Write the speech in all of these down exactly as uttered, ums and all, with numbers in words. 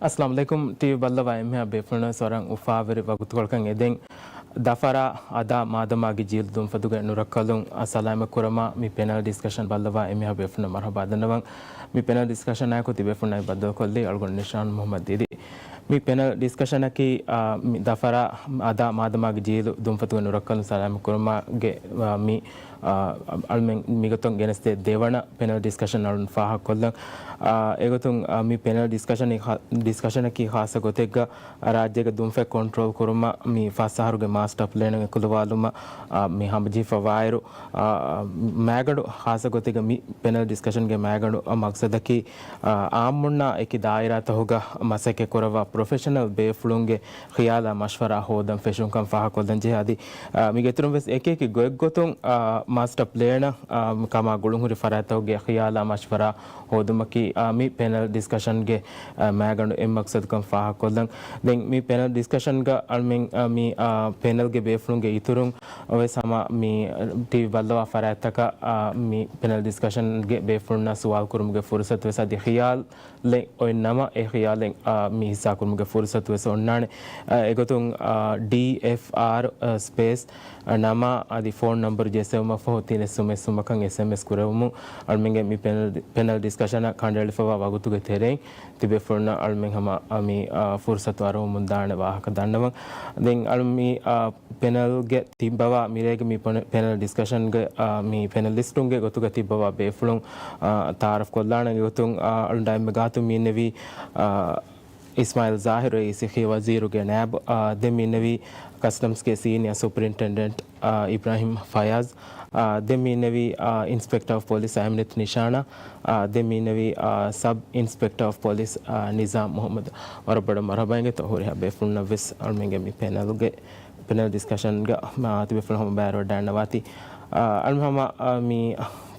އައްސަލާމު ޢަލައިކުމް. ޓީވީ ބައްލަވާ އެންމެހާ ބޭފުޅުން ވެސް ވަރަށް އުފާވެރި ވަގުތުކޮޅަކަށް އެދެން. ދަފަރާ އަދާ މާދަމާގެ ޖީލު ދުންފަތުގެ ނުރައްކަލުން ސަލާމަތް ކުރަމާ، މި ޕެނަލް ޑިސްކަޝަން ބައްލަވާ އެންމެހާ ބޭފުޅުންނަށް މަރުޙަބާ ދަންނަވަން. މި ޕެނަލް ޑިސްކަޝަނާއެކު ތިބޭފުޅުންނާއި ބައްދަލުކޮށްލީ އަޅުގަނޑު ނިޝާން މުޙައްމަދު ދީދީ. މި ޕެނަލް ޑިސްކަޝަނަކީ، އާ، މި ދަފަރާ އަދާ މާދަމާގެ ޖީލު ދުންފަތުގެ ނުރައްކަލުން ސަލާމަތް ކުރުމާގެ، އާ، މި، އާ، އަޅުމެން މިގޮތުން ގެނެސްދޭ ދެވަނަ ޕެނަލް ޑިސްކަޝަން އަޅުން ފާހަގަކޮށްލަން. އާ، އެގޮތުން، އާ، މި ޕެނަލް ޑިސްކަޝަނީ ޚާ-، ޑިސްކަޝަނަކީ ޚާއްޞަ ގޮތެއްގަ ރާއްޖޭގެ ދުންފަތް ކޮންޓްރޯލް ކުރުމަށް މި ފަސް އަހަރުގެ މާސްޓަރ ޕްލޭނުން އެކުލަވާލުމަށް، އާ، މި ހަމަޖެހިފަ ވާއިރު، އާ، މައިގަނޑު ޚާއްޞަ ގޮތެއްގަ މި ޕެނަލް ޑިސްކަޝަންގެ މައިގަނޑު މަގްސަދަކީ، އާ، އާއްމުންނާ އެކި ދާއިރާތަކުގަ މަސައްކަތް ކުރައްވާ ޕްރޮފެޝަނަލް ބޭފުޅުންގެ ޚިޔާލާ މަޝްވަރާ ހޯދަން ފެށުންކަން ފާހަގަކޮށްލަން ޖެހޭ. އަދި، އާ، މީގެ އިތުރުން ވެސް އެކި އެކި ގޮތްގޮތުން، އާ، މާސްޓަރ ޕްލޭނަށް، އާ، ކަމާ ގުޅުންހުރި ފަރާތްތަކުގެ ޚިޔާލާ މަޝްވަރާ ހޯދުމަކީ، އާ، މި ޕެނަލް ޑިސްކަޝަންގެ، އާ، މައިގަނޑު އެއް މަގްސަދުކަން ފާހަގަކޮށްލަން. ދެން މި ޕެނަލް ޑިސްކަޝަންގަ އަޅުމެން، އާ، މި، އާ، ޕެނަލްގެ ބޭފުޅުންގެ އިތުރުން ވެސް ހަމަ މި ޓީވީ ބައްލަވާ ފަރާތްތަކަށް، އާ، މި ޕެނަލް ޑިސްކަޝަންގެ ބޭފުޅުންނަށް ސުވާލު ކުރުމުގެ ފުރުސަތު ވެސް އަދި ޚިޔާލެއް އޮތް ނަމަ، އެ ޚިޔާލެއް، އާ، މި ހިއްސާކުރުމުގެ ފުރުސަތު ވެސް އޮންނާނެ. އާ، އެގޮތުން، އާ، ޑީ އެފް އާރް، އާ، ސްޕޭސް، އާ، ނަމާ އަދި ފޯން ނަންބަރު ޖެއްސެވުމަށްފަހު ތިނެއް ސުމެއް ސުމަކަށް އެސްއެމްއެސް ކުރެވުމުން އަޅުމެންގެ މި ޕެނަލް، ޕެނަލް ޑިސްކަޝަނަށް ކަނޑައެޅިފަވާ ވަގުތުގެ ތެރެއިން ތިބޭފުޅުންނަށް އަޅުމެން ހަމަ، އާ، މި، އާ، ފުރުސަތު އަރުވަމުން ދާނެ ވާހަކަ ދަންނަވަން. ދެން އަޅު މި، އާ، ޕެނަލްގެ ތިއްބަވާ މިރޭގެ މި ޕޮނެ-، ޕެނަލް ޑިސްކަޝަންގެ، އާ، މި ޕެނަލިސްޓުންގެ ގޮތުގަ ތިއްބަވާ ބޭފުޅުން، އާ، ތައާރަފް ކޮށްލާނަން. އެގޮތުން، އާ، އަޅު ޑައިމް ގާތު މި އިންނެވީ، އާ، އިސްމާއިލް ޒާހިރު ރައީސީ ވަޒީރުގެ ނާއިބު، އާ، ދެން މި އިންނެވީ ކަސްޓަމްސްގެ ސީނިއާ ސުޕްރިންޓެންޑެންޓް، އާ، އިބްރާހިމް ފަޔާޒް، އާ، ދެން މި އިންނެވީ، އާ، އިންސްޕެކްޓަ އޮފް ޕޮލިސް އަހަމްނިތު ނިޝާނާ، އާ، ދެން މި އިންނެވީ، އާ، ސަބް އިންސްޕެކްޓަ އޮފް ޕޮލިސް، އާ، ނިޒާމް މުހައްމަދު. ވަރަށް ބޮޑަށް މަރުޙަބާ އިނގޭތޯ ހުރިހާ ބޭފުޅުންނަށް ވެސް އަޅުމެންގެ މި ޕެނަލްގެ، ޕެނަލް ޑިސްކަޝަންގަ މާ ތިބޭފުޅުން ހަމަ ބައިވެރިވެވަޑައިގަންނަވާތީ. އާ، އަޅުމެން ހަމަ، އާ، މި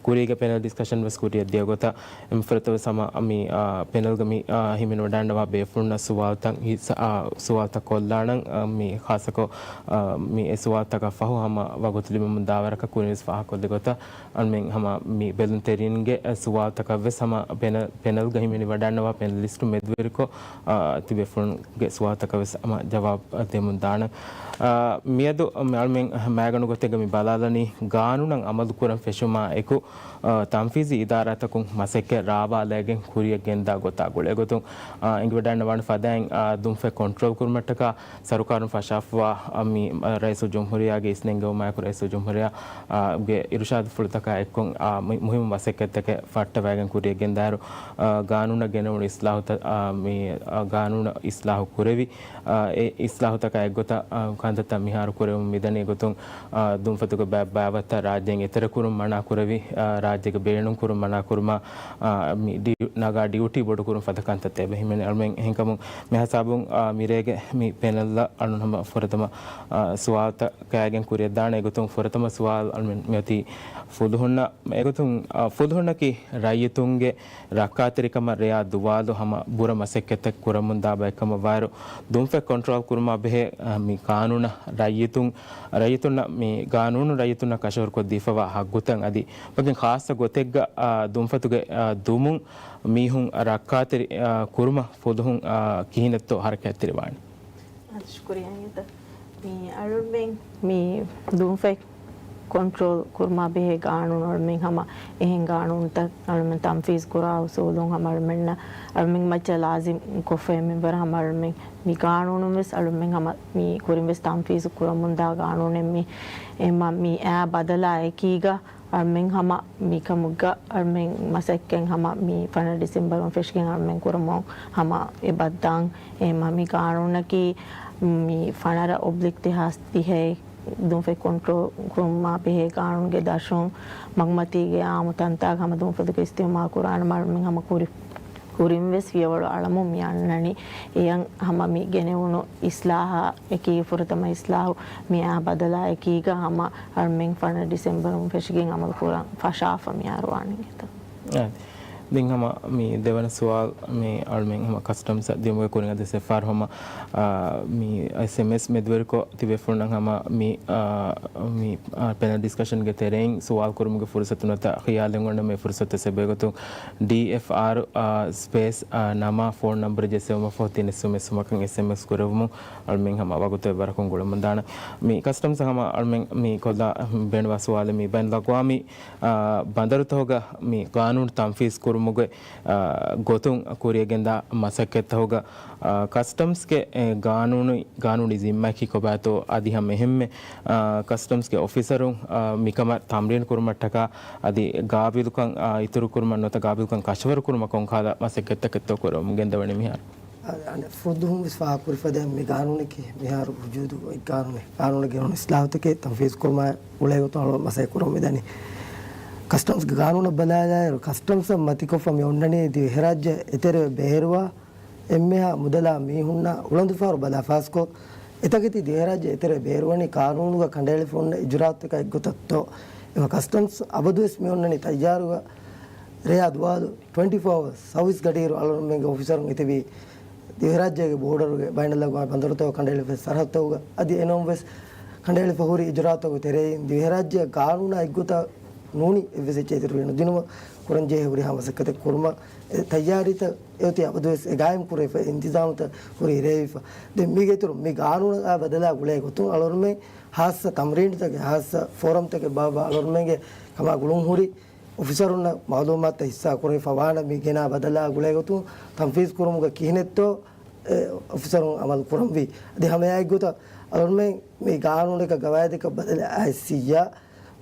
ކުރީގެ ޕެނަލް ޑިސްކަޝަން ވެސް ކުރިއަށް ދިޔަ ގޮތަށް އެންމެ ފުރަތަމަ ވެސް ހަމަ މި، އާ، ޕެނަލްގަ މި، އާ، ހިމެނިވަޑައިގަންނަވާ ބޭފުޅުންނަށް ސުވާލުތައް ހިއްސަ-، އާ، ސުވާލުތައް ކޮށްލާނަން، އާ، މި ޚާއްޞަކޮށް، އާ، މި އެ ސުވާލުތަކަށް ފަހު ހަމަ ވަގުތު ލިބެމުން ދާވަރަކަށް ކުރިން ވެސް ފާހަގަކޮށްލި ގޮތަށް އަޅުމެން ހަމަ މި ބެލުންތެރިންގެ ސުވާލުތަކަށް ވެސް ހަމަ ޕެނަ-، ޕެނަލްގަ ހިމެނިވަޑައިގަންނަވާ ޕެނަލިސްޓު މެދުވެރިކޮށް، އާ، ތިބޭފުޅުންގެ ސުވާލުތަކަށް ވެސް ހަމަ ޖަވާބު ދެމުން ދާނަން. އާ، މިއަދު މި އަޅުމެން މައިގަނޑު ގޮތެއްގަ މި ބަލާލަނީ ގާނޫނަށް އަމަލު ކުރަން ފެށުމާ އެކު، އާ، ތަންފީޒީ އިދާރާތަކުން މަސައްކަތް ރާވާލައިގެން ކުރިއަށް ގެންދާ ގޮތާ ގުޅޭ ގޮތުން، އާ، އެނގިވަޑައިގަންނަވާނެ ފަދައިން، އާ، ދުންފަތް ކޮންޓްރޯލް ކުރުމަށްޓަކާ ސަރުކާރުން ފަށާފަވާ، އަ، މި، އަ، ރައީސުލްޖުމްހޫރިއްޔާގެ އިސްނެންގެވުމާއެކު ރައީސުލްޖުމްހޫރިއްޔާ، އަ، ގެ އިރުޝާދުފުޅުތަކާ އެއްކޮށް، އަ، މި މުހިއްމު މަސައްކަތްތަކެއް ފައްޓަވައިގެން ކުރިއަށް ގެންދާއިރު، އަ، ގާނޫނަށް ގެނެވުނު އިސްލާހުތައް، އަ، މި، އަ، ގާނޫނަށް އިސްލާހު ކުރެވި، އަ، އެ އިސްލާހުތަކާ އެއްގޮތަށް، އަ، ކަންތައްތައް މިހާރު ކުރެވެމުން މިދަނީ ގޮތުން، އާ، ދުންފަތުގެ ބައި-، ބައިވައްތައް ރާއްޖޭން އެތެރެކުރުން މަނާކުރެވި، އާ، ރާއްޖޭގެ ބޭނުންކުރުން މަނާކުރުމަށް، އާ، މި ޑި-، ނަގާ ޑިއުޓީ ބޮޑުކުރުން ފަދަ ކަންތައްތައް އެބަ ހިމެނޭ. އަޅުމެން އެހެންކަމުން މިހިސާބުން، އާ، މިރޭގެ މި ޕެނަލްއަށް އަޅުން ހަމަ ފުރަތަމަ، އާ، ސުވާލުތައް ކައިގެން ކުރިއަށްދާނެ. އެގޮތުން ފުރަތަމަ ސުވާލު އަޅުމެން މިއޮތީ ފުލުހުންނަށް، އެގޮތުން، އާ، ފުލުހުންނަކީ ރައްޔިތުންގެ ރައްކާތެރިކަމަށް ރެޔާ ދުވާލު ހަމަ ބުރަ މަސައްކަތްތައް ކުރަމުންދާ ބައެއްކަމަށް ވާއިރު، ދުންފަތް ކޮންޓްރޯލް ކުރުމާ ބެހޭ، އަ، މި ގާނޫނަށް ރައްޔިތުން، ރައްޔިތުންނަށް މި ގާނޫނު ރައްޔިތުންނަށް ކަށަވަރުކޮށްދީފަވާ ހައްގުތައް އަދި މަގެއް ޚާއްޞަ ގޮތެއްގަ، އަ، ދުންފަތުގެ، އަ، ދުމުން މީހުން ރައްކާތެރި، އަ، ކުރުމަށް ފުލުހުން، އަ، ކިހިނެއްތޯ ހަރަކާތްތެރިވާނީ؟ އަދި ޝުކުރިއްޔާ އިނގޭތަ. މި އަޅުމެން މި ދުންފަތް ކޮންޓްރޯލް ކުރުމާ ބެހޭ ގާނޫނު އަޅުމެން ހަމަ އެހެން ގާނޫނުތައް އަޅުމެން ތަންފީޒް ކުރާ އުސޫލުން ހަމަ އަޅުމެންނަށް އަޅުމެން މައްޗަށް ލާޒިމް ކޮށްފައި މިންވަރަށް ހަމަ އަޅުމެން މި ގާނޫނު ވެސް އަޅުމެން ހަމަ މި ކުރިން ވެސް ތަންފީޒު ކުރަމުންދާ ގާނޫނެއް މި އެމަ މި އާ ބަދަލާ އެކީގަ އަޅުމެން ހަމަ މިކަމުގަ އަޅުމެން މަސައްކަތް ހަމަ މި ފަނަރަ ޑިސެމްބަރުން ފެށިގެން އަޅުމެން ކުރަމުން ހަމަ އެ ބައްދާން އެމަ މި ގާނޫނަކީ މި ފަނަރަ އޮބްލިކް ދެހާސް ދިހައި ދުންފަތް ކޮންޓްރޯލް ކުރުމާ ބެހޭ ގާނޫނުގެ ދަށުން މަގުމަތީގެ އާއްމު ތަންތާގަ ހަމަ ދުންފަތުގެ އިސްތިއުމާލް ކުރާނަމަ އަޅުމެން ހަމަ ކުރި-، ކުރިން ވެސް ފިޔަވަޅު އަޅަމުން މި އަންނަނީ. އެޔަށް ހަމަ މި ގެނެވުނު އިސްލާހާ އެކީ ފުރަތަމަ އިސްލާހު މިއާ ބަދަލާ އެކީގަ ހަމަ އަޅުމެން ފަނަރަ ޑިސެމްބަރުން ފެށިގެން އަމަލު ކުރަން ފަށާފަ މިހާރު ވާނީ އެތަ؟ އާ. ދެން ހަމަ މި ދެވަނަ ސުވާލު މި އަޅުމެން ހަމަ ކަސްޓަމްސް ދިޔުމުގެ ކުރިން އަދި ސެފާރް ހަމަ، އާ، މި އެސްއެމްއެސް މެދުވެރިކޮށް ތިބޭފުޅުންނަށް ހަމަ މި، އާ، މި، އާ، ޕެނަލް ޑިސްކަޝަންގެ ތެރެއިން ސުވާލު ކުރުމުގެ ފުރުސަތު ނުވަތަ ޚިޔާލެއް އޮންނަ މި ފުރުސަތު ސެބޭގޮތުން ޑީއެފްއާރު، އާ، ސްޕޭސް، އާ، ނަމާ ފޯން ނަންބަރު ޖެއްސެވުމަށްފަހު ތިނެއް ސުމެއް ސުމަކަށް އެސްއެމްއެސް ކުރެވުމުން އަޅުމެން ހަމަ ވަގުތު އެއްވަރަކުން ގުޅަމުންދާނެ. މި ކަސްޓަމްސް ހަމަ އަޅުމެން މި ކޮށްލާ ބޭނުންވާ ސުވާލެއް މި ބައިން ލަގްވާ މި، އާ، ބަނދަރުތަހުގަ މި ގާނޫނު ތަންފީޒް ކުރުމުގެ، އާ، ގޮތުން ކުރިޔަށް ގެންދާ މަސައްކަތްތަހުގަ، އާ، ކަސްޓަމްސްގެ، އެ، ގާނޫނު، ގާނޫނީ ޒިންމާއަކީ ކޮބާތޯ އަދި ހަމަ އެހެންމެ، އާ، ކަސްޓަމްސްގެ އޮފިސަރުން، އާ، މިކަމަށް ތަމްރީން ކުރުމަށްޓަކާ އަދި ގާބިލުކަން، އާ، އިތުރު ކުރުމަށް ނުވަތަ ގާބިލުކަން ކަށަވަރު ކުރުމަށް ކޮންކަހަލަ މަސައްކަތްތަކެއްތޯ ކުރަމުން ގެންދަވަނީ މިހާރު؟ އަ-، އަނެއް ފުދުހުން ވެސް ފާހަގަކުރި ފަދައިން މި ގާނޫނެކޭ މިހާރު ވުޖޫދު އޮތް ގާނޫނެއް. ގާނޫނަށް ގެނުނު އިސްލާހުތަކެއް ތަންފީޒް ކުރުމާ އުޅޭ ގޮތުން އަޅުގަނޑު މަސައްކަތް ކުރަމުން މިދަނީ. ކަސްޓަމްސްގެ ގާނޫނަށް ބަލާލާއިރު، ކަސްޓަމްސްއަށް މަތިކޮށްފަ މި އޮންނަނީ ދިވެހިރާއްޖެ އެތެރެ ބޭރުވާ އެންމެހާ މުދަލާ މީހުންނާ އުޅަނދުފަހަރު ބަލާ ފާސްކޮށް، އެތަކެތި ދިވެހިރާއްޖެ އެތެރެ ބޭރުވަނީ ގާނޫނުގަ ކަނޑައެޅިފަ ހުންނަ އިޖުރާއަތުތަކާ އެއްގޮތަށްތޯ؟ އެމަ ކަސްޓަމްސް އަބަދުވެސް މި އޮންނަނީ ތައްޔާރުގަ ރެޔާ ދުވާލު ޓްވެންޓީ ފޯ ހަވަރސް ސައުވީސް ގަޑިއިރު އަޅުގަނޑުމެންގެ އޮފިސަރުން އެތިބީ ދިވެހިރާއްޖޭގެ ބޯޑަރުގެ ބައިނަލްއަގުވާމީ ބަނދަރުތަކުގަ ކަނޑައެޅިފަ ހުރި ސަރަހައްދުތަކުގަ އަދި އެނޫންވެސް ކަނޑައެޅިފަ ހުރި އިޖުރާއަތުގެ ތެރެއިން ދިވެހިރާއްޖެއަށް ގާނޫނާ އެއްގޮތަށް ނޫނީ އެއްވެސް އެއްޗެއް އިތުރުވެ ނުދިނުމަށް ކުރަންޖެހޭ ހުރިހާ މަސައްކަތެއް ކުރުމަށް އެ ތައްޔާރީތައް އެއޮތީ އަބަދުވެސް އެ ގާއިމް ކުރެވިފަ އިންތިޒާމުތައް ހުރި ރޭވިފަ. ދެން މީގެ އިތުރު މި ގާނޫނާ ބަދަލާ ގުޅޭ ގޮތުން އަޅުގަނޑުމެން ހާއްސަ ތަމްރީނުތަކެއް ހާއްސަ ފޯރަމްތަކެއް ބާއްވާ އަޅުގަނޑުމެންގެ ކަމާ ގުޅުން ހުރި އޮފިސަރުންނަށް މައުލޫމާތުތައް ހިއްސާ ކުރެވިފަ ވާނަމަ މި ގެނާ ބަދަލާ ގުޅޭ ގޮތުން ތަންފީޒް ކުރުމުގަ ކިހިނެއްތޯ އެ އޮފިސަރުން އަމަލު ކުރަންވީ. އަދި ހަމައެއާއެއްގޮތަށް އަޅުގަނޑުމެން މި ގާނޫނެއްގަ ގަވާއިދެއްގަ ބަދަލެއް އައިސް ސީއާ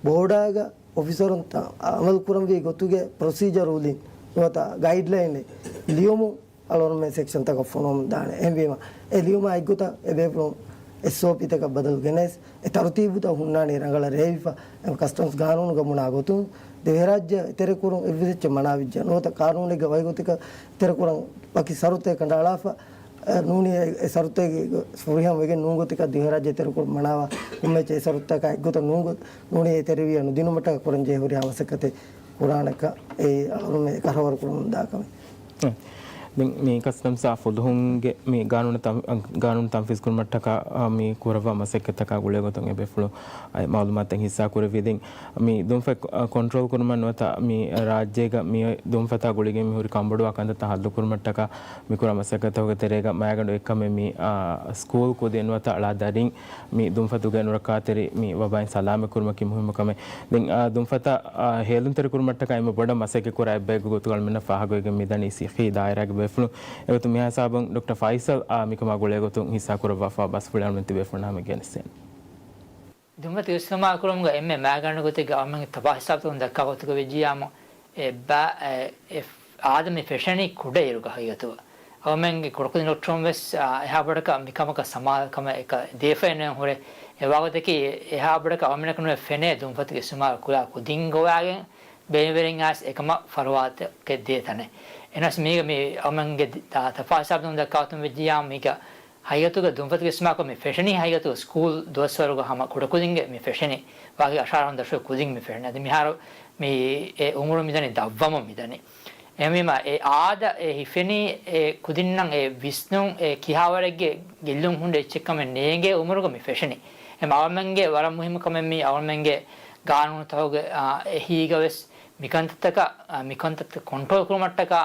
ބޯޑާގަ އޮފިސަރުން ތަ-، އަމަލު ކުރަންވީ ގޮތުގެ ޕްރޮސީޖަރ ރޫލިން ނުވަތަ ގައިޑްލައިނެއް ލިޔުމުން އަޅުގަނޑުމެން ސެކްޝަންތަކަށް ފޮނުވަމުން ދާނެ. އެހެންވީމަ، އެ ލިޔުމާ އެއްގޮތަށް އެބޭފުޅުން އެސްއޯޕީތަކަށް ބަދަލު ގެނެސް، އެ ތަރުތީބުތައް ހުންނާނީ ރަނގަޅަށް ރޭވިފަ، އެ ކަސްޓަމްސް ގާނޫނުގަ ބުނާ ގޮތުން، ދިވެހިރާއްޖެ އެތެރެކުރުން އެއްވެސް އެއްޗެއް މަނާވިއްޖެ ނުވަތަ ގާނޫނެއްގެ ވައިގޮތަކަށް އެތެރެކުރަން ވަކި ސަރުތެއް ކަނޑައަޅާފަ، އެ، ނޫނީ އެ، އެ ސަރުތެއް ފުރިހަމަ ވެގެން ނޫން ގޮތަކަށް ދިވެހިރާއްޖެ އެތެރެކުރުން މަނާވާ ކޮންމެ އެއްޗެއް އެ ސަރުތަކާ އެއްގޮތަށް ނޫން ގޮ-، ނޫނީ އެ ތެރެވިޔަ ނުދިނުމަށްޓަކާ ކުރަންޖެހޭ ހުރިހާ މަސައްކަތެއް ކުރާނެކަން އެއީ އަޅުގަނޑުމެން ކަށަވަރު ކުރަމުން ދާ ކަމެއް. ދެން މި ކަސްޓަމްސްއާ ފުލުހުންގެ މި ގާނޫނު ތަން-، ގާނޫނު ތަންފީޒް ކުރުމަށްޓަކާ، އާ، މި ކުރައްވާ މަސައްކަތްތަކާ ގުޅޭގޮތުން އެބޭފުޅުން އާ، މައުލޫމާތެއް ހިއްސާ ކުރެއްވި. ދެން މި ދުންފަތް، އާ، ކޮންޓްރޯލް ކުރުމަށް ނުވަތަ މި ރާއްޖޭގަ މި ދުންފަތާ ގުޅިގެން މި ހުރި ކަންބޮޑުވާ ކަންތައްތައް ހައްލު ކުރުމަށްޓަކާ މި ކުރާ މަސައްކަތްތަކުގެ ތެރޭގަ މައިގަނޑު އެއްކަމެއް މި، އާ، ސްކޫލް ކުދިން ނުވަތަ އަޅާ ދަރިން މި ދުންފަތުގެ ނުރައްކާތެރި މި ވަބާއިން ސަލާމަތް ކުރުމަކީ މުހިއްމު ކަމެއް. ދެން، އާ، ދުންފަތަށް، އާ، ހޭލުންތެރި ކުރުމަށްޓަކާ އެންމެ ބޮޑަށް މަސައްކަތް ކުރާ އެއްބަޔަކު ގޮތުގަ އަޅުމެންނަށް ފާހަގަވެގެން މިދަނީ ސިއްހީ ދާއިރާގެ ބޭފުޅުން. އެގޮތުން މިހާ ހިސާބުން ޑޮކްޓަރ ފައިސަލް، އާ، މިކަމާ ގުޅޭގޮތުން ހިއްސާ ކުރައްވާފާ ބަސްފުޅި އަޅުމެން ތިބޭފުޅުންނާ ހަމަ ގެނެސްދޭނެ. ދުންފަތުގެ އިސްތިޢުމާލު ކުރުމުގަ އެންމެ މައިގަނޑު ގޮތެއްގަ އަޅުމެންގެ ތަފާތު ހިސާބުތަކުން ދައްކާ ގޮތުގަ ވެއްޖިއްޔާމު، އެ ބަ-، އެ، އެ، އާދަ މި ފެށެނީ ކުޑައިރުގަ ހަގީގަތުގަ. އަޅުމެންގެ ކުޑަކުދިން ޑޮކްޓަރުން ވެސް، އާ، އެހާ ބޮޑަކަށް މިކަމަކަށް ސަމާލުކަމެއް އެކަ ދޭފައެއް ނޫން ހުރޭ. އެ ވާގޮތަކީ އެހާ ބޮޑަކަށް އަޅުމެންނަކަށް ނުވެ ފެނޭ ދުންފަތުގެ އިސްތިޢުމާލު ކުރާ ކުދިން ގޮވާގެން ބޭނުންވެރިން އައިސް އެކަމަށް ފަރުވާތަކެއް ދޭ ތަނެއް. އެހެނަސް މީގަ މި އަޅުމެންގެ ތަ-، ތަފާތު ހިސާބުތަކުން ދައްކާ ގޮތުން ވެއްޖިއްޔާމު މީގަ ހަގީގަތުގަ ދުންފަތުގެ އިސްތިޢުމާލު ކުރުމަށް މި ފެށެނީ ހަގީގަތުގަ ސްކޫލް ދުވަސްވަރުގަ ހަމަ ކުޑަކުދިންގެ މި ފެށެނީ ވާގި އަށާރަ ދަށުގެ ކުދިން މި ފެށެނީ. އަދި މިހާރު މި އެ އުމުރު މިދަނީ ދަށްވަމުން މިދަނީ. އެހެންވީމަ އެ އާދަ އެ ހިފެނީ އެ ކުދިންނަށް އެ ވިސްނުން އެ ކިހާވަރެއްގެ ގެއްލުން ހުންނަ އެއްޗެއްކަމެއް ނޭނގޭ އުމުރުގަ މި ފެށެނީ. އެ އަޅުމެންގެ ވަރަށް މުހިއްމު ކަމެއް މީ އަޅުމެންގެ ގާނޫނުތަކުގެ، އާ، އެހީގަ ވެސް މިކަންތައްތަކަށް، އާ، މިކަންތައްތައް ކޮންޓްރޯލް ކުރުމަށްޓަކާ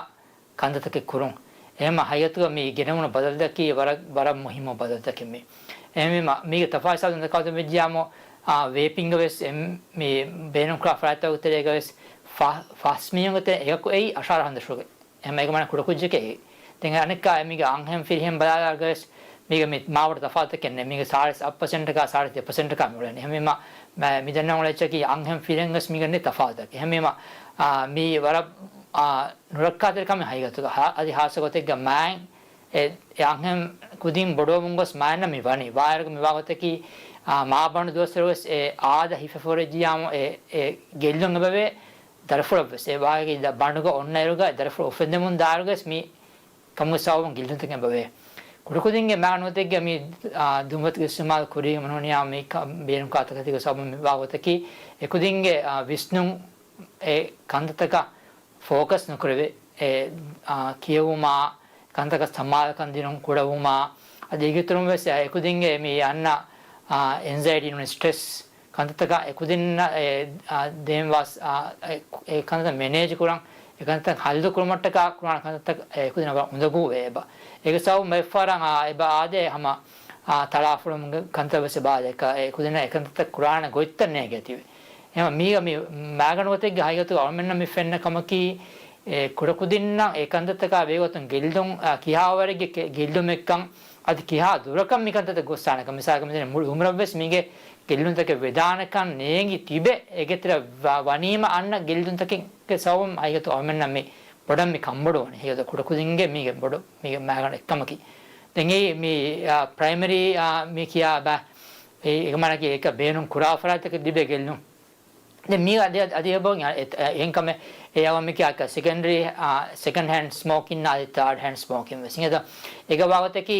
ކަންތައްތަކެއް ކުރުން. އެހެންމަ ހަގީގަތުގަ މި ގެނެވުނު ބަދަލުތަކީ ވަރަށް، ވަރަށް މުހިއްމު ބަދަލުތަކެއް މީ. އެހެންވީމަ، މީގެ ތަފާތު ހިސާބުން ދައްކާ ގޮތުން ވެއްޖިއްޔާމު، އާ، ވޭޕިންގ ވެސް އެ-، މި ބޭނުންކުރާ ފަރާތްތަކުގެ ތެރޭގަ ވެސް ފަ-، ފަސް މީހުންގެ ތެރޭ އެކަކު އެއީ އަށާރަ ދަށުގެ. އެހެން އޭގެ މާނަ ކުޑަކުއްޖެކޭ. ދެން އަނެއްކާ މީގެ އަންހެން ފިރިހެން ބަލާލާގަ ވެސް މީގެ މި މާބޮޑު ތަފާތުތަކެއް ނެތް. މީގެ ސާޅީސް އަށް ޕަސެންޓަކާ ސާޅީސް ދެ ޕަސެންޓަކާ މި އުޅެނީ. އެހެންވީމަ، މަ-، މި ދަންނަ އުޅޭ އެއްޗަކީ އަންހެން ފިރިހެން ވެސް މީގަ ނެތް ތަފާތުތަކެއް. އެހެންވީމަ، އާ، މީ ވަރަށް، އާ، ނުރައްކާތެރި ކަމެއް ހަގީގަތުގަ. ހާ-، އަދި ހާއްސަ ގޮތެއްގަ މާތް އެ، އެ އަންހެން ކުދިން ބޮޑުވަމުން ގޮސް މާތްނަށް މި ވަނީ. ވާއިރުގަ މި ވާ ގޮތަކީ، އާ، މާބަނޑު ދުވަސްވަރު ވެސް އެ އާދަ ހިފެފަ ހުރެއްޖިއްޔާމު އެ، އެ ގެއްލުން އެބަވޭ. ދަރިފުޅަށް ވެސް އެ ވާގި ދަ-، ބަނޑުގަ އޮންނަ އިރުގަ ދަރިފުޅު އުފެންދެމުން ދާއިރުގަ ވެސް މި ކަމުގެ ސަބަބުން ގެއްލުންތަކެއް އެބަވޭ. ކުޑަކުދިންގެ މާނަ ނުވަތައެއްގަ މި، އާ، ދުންފަތުގެ އިސްތިޢުމާލު ކުރީގަ މަނޫނިޔާ މި ކަ-، ބޭނުންކާ ތަކެތީގެ ސަބަބުން މި ވާ ގޮތަކީ، އެ ކުދިންގެ، އާ، ވިސްނުން އެ ކަންތައްތަކަށް ފޯކަސް ނުކުރެވޭ. އެ، އާ، ކިޔެވުމާ، ކަންތަކަށް ސަމާލުކަން ދިނުން ކުޑަވުމާ، އަދި އޭގެ އިތުރުން ވެސް އެކުދިންގެ މި އަންނަ، އާ، އެންޒައިޓީ ނޫނީ ސްޓްރެސް ކަންތައްތަކާ އެކުދިންނަށް އެ، އާ، ދޭން ވާސް، އާ، އެ، އެ ކަންތައް މެނޭޖް ކުރަން، އެ ކަންތައް ހައްލު ކުރުމަށްޓަކާ ކުރާނެ ކަންތައް އެކުދިންނަށް ވަރަށް އުނދަގޫ ވޭ އެބަ. އޭގެ ސަބަބުން ބައެއްފަހަރަށް، އާ، އެބަ އާދޭ ހަމަ، އާ، ތަޅާފުޅުމުގެ ކަންތައް ވެސް އެބަ އާދޭ. އެކަ-، އެކުދިންނަށް އެކަންތައް ކުރާނެ ގޮތްތައް ނޭނގޭތީވެ. އެހެން މީގަ މި މައިގަނޑު ގޮތެއްގެ ހަގީގަތުގަ އަޅުމެންނަށް މި ފެންނަ ކަމަކީ، އެ ކުޑަކުދިންނަށް އެ ކަންތައްތަކާ ބެހޭގޮތުން ގެއްލުން، އާ، ކިހާވަރެއްގެ ގެ-، ގެއްލުމެއްކަން، އަދި ކިހާ ދުރަކަށް މި ކަންތައްތައް ގޮއްސާނެކަން. މިސާލަކަށް މިދަނީ މުޅި އުމުރަށްވެސް މީގެ ގެއްލުންތަކެއް ވެދާނެކަން ނޭނގި ތިބެ، އޭގެތެރެ ވަ-، ވަނީމަ އަންނަ ގެއްލުންތަކެއްގެ ސަބަބުން ހަގީގަތު އަޅުމެންނަށް މި ބޮޑަށް މި ކަންބޮޑުވަނީ. ހަގީގަތު ކުޑަކުދިންގެ މީގެ ބޮޑު މީގެ މައިގަނޑު އެއްކަމަކީ. ދެން އެއީ މި، އާ، ޕްރައިމަރީ، އާ، މި ކިޔާ ބަ-، އެ، އެ މާނައަކީ އެކަ ބޭނުން ކުރާ ފަރާތްތަކަށް ތިބޭ ގެއްލުން. ދެން މީ އަދި، އަދި އެބަ އެ-، އެ-، އެހެން ކަމެއް އެ އަވަމިކި އަކަ ސެކަންޑަރީ، އާ، ސެކަންޑް ހޭންޑް ސްމޯކިން އަދި ތާޑް ހޭންޑް ސްމޯކިން ވެސް. އިނގޭތޯ އޭގެ ވާގޮތަކީ،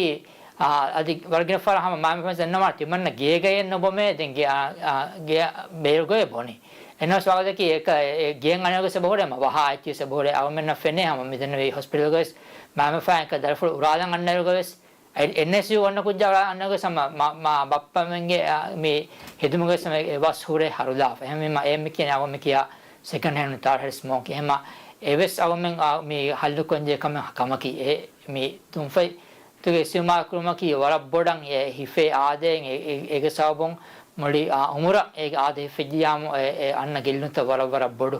އާ، އަދި ވަރަށް ގިނަ ފަހަރަށް ހަމަ މާމަފައިން ދަންނަވާނެ ތިމަންނަ ގޭގައެއް ނުބޮމޭ. ދެން ގެ-، އާ، އާ، ގެ ބޭރުގައޭ ބޮނީ. އެނަސް ވާގޮތަކީ އެކަ އެ ގެއަށް އަނެއް ވެސް އެބަހުރޭ މަ ވަހާ އެއްޗިސް އެބަހުރޭ އަވަމެންނަށް ފެނޭ ހަމަ މިދެންނެވި ހޮސްޕިޓަލްގަވެސް މާމަފައިން އެކަ ދަރިފުޅު އުރާލަން އަންނައިރުގަ ވެސް އެ-، އެންއެސްޔޫ އޮންނަ ކުއްޖާ އަންނަގެ ސަމަ މަ-، މާ ބައްޕަމެންގެ، އާ، މި ހެދުމުގެ ސަމަ އެ ވަސް ހުރެ ހަރުލާފަ. އެހެންވީމަ އެ މި ކިޔަނީ އަވަ މި ކިޔާ ސެކަންޑް ހޭންޑް ތާޑް ހޭންޑް ސްމޯކި. އެހެމަ އެވެސް އަވަމެން، އާ، މި ހައްލު ކޮންޖެހޭ ކަމެއް ކަމަކީ. އެ މި ދުންފަތްތުގެ އިސްތިޢުމާލު ކުރުމަކީ ވަރަށް ބޮޑަށް އެ ހިފޭ އާދޭން އެ-، އެ-، އޭގެ ސަބަބުން މުޅި، އާ، އުމުރަށް އޭގެ އާދަ ހިފެއްޖިއްޔާމު އެ-، އެ އަންނަ ގެއްލުންތައް ވަރަށް ވަރަށް ބޮޑު.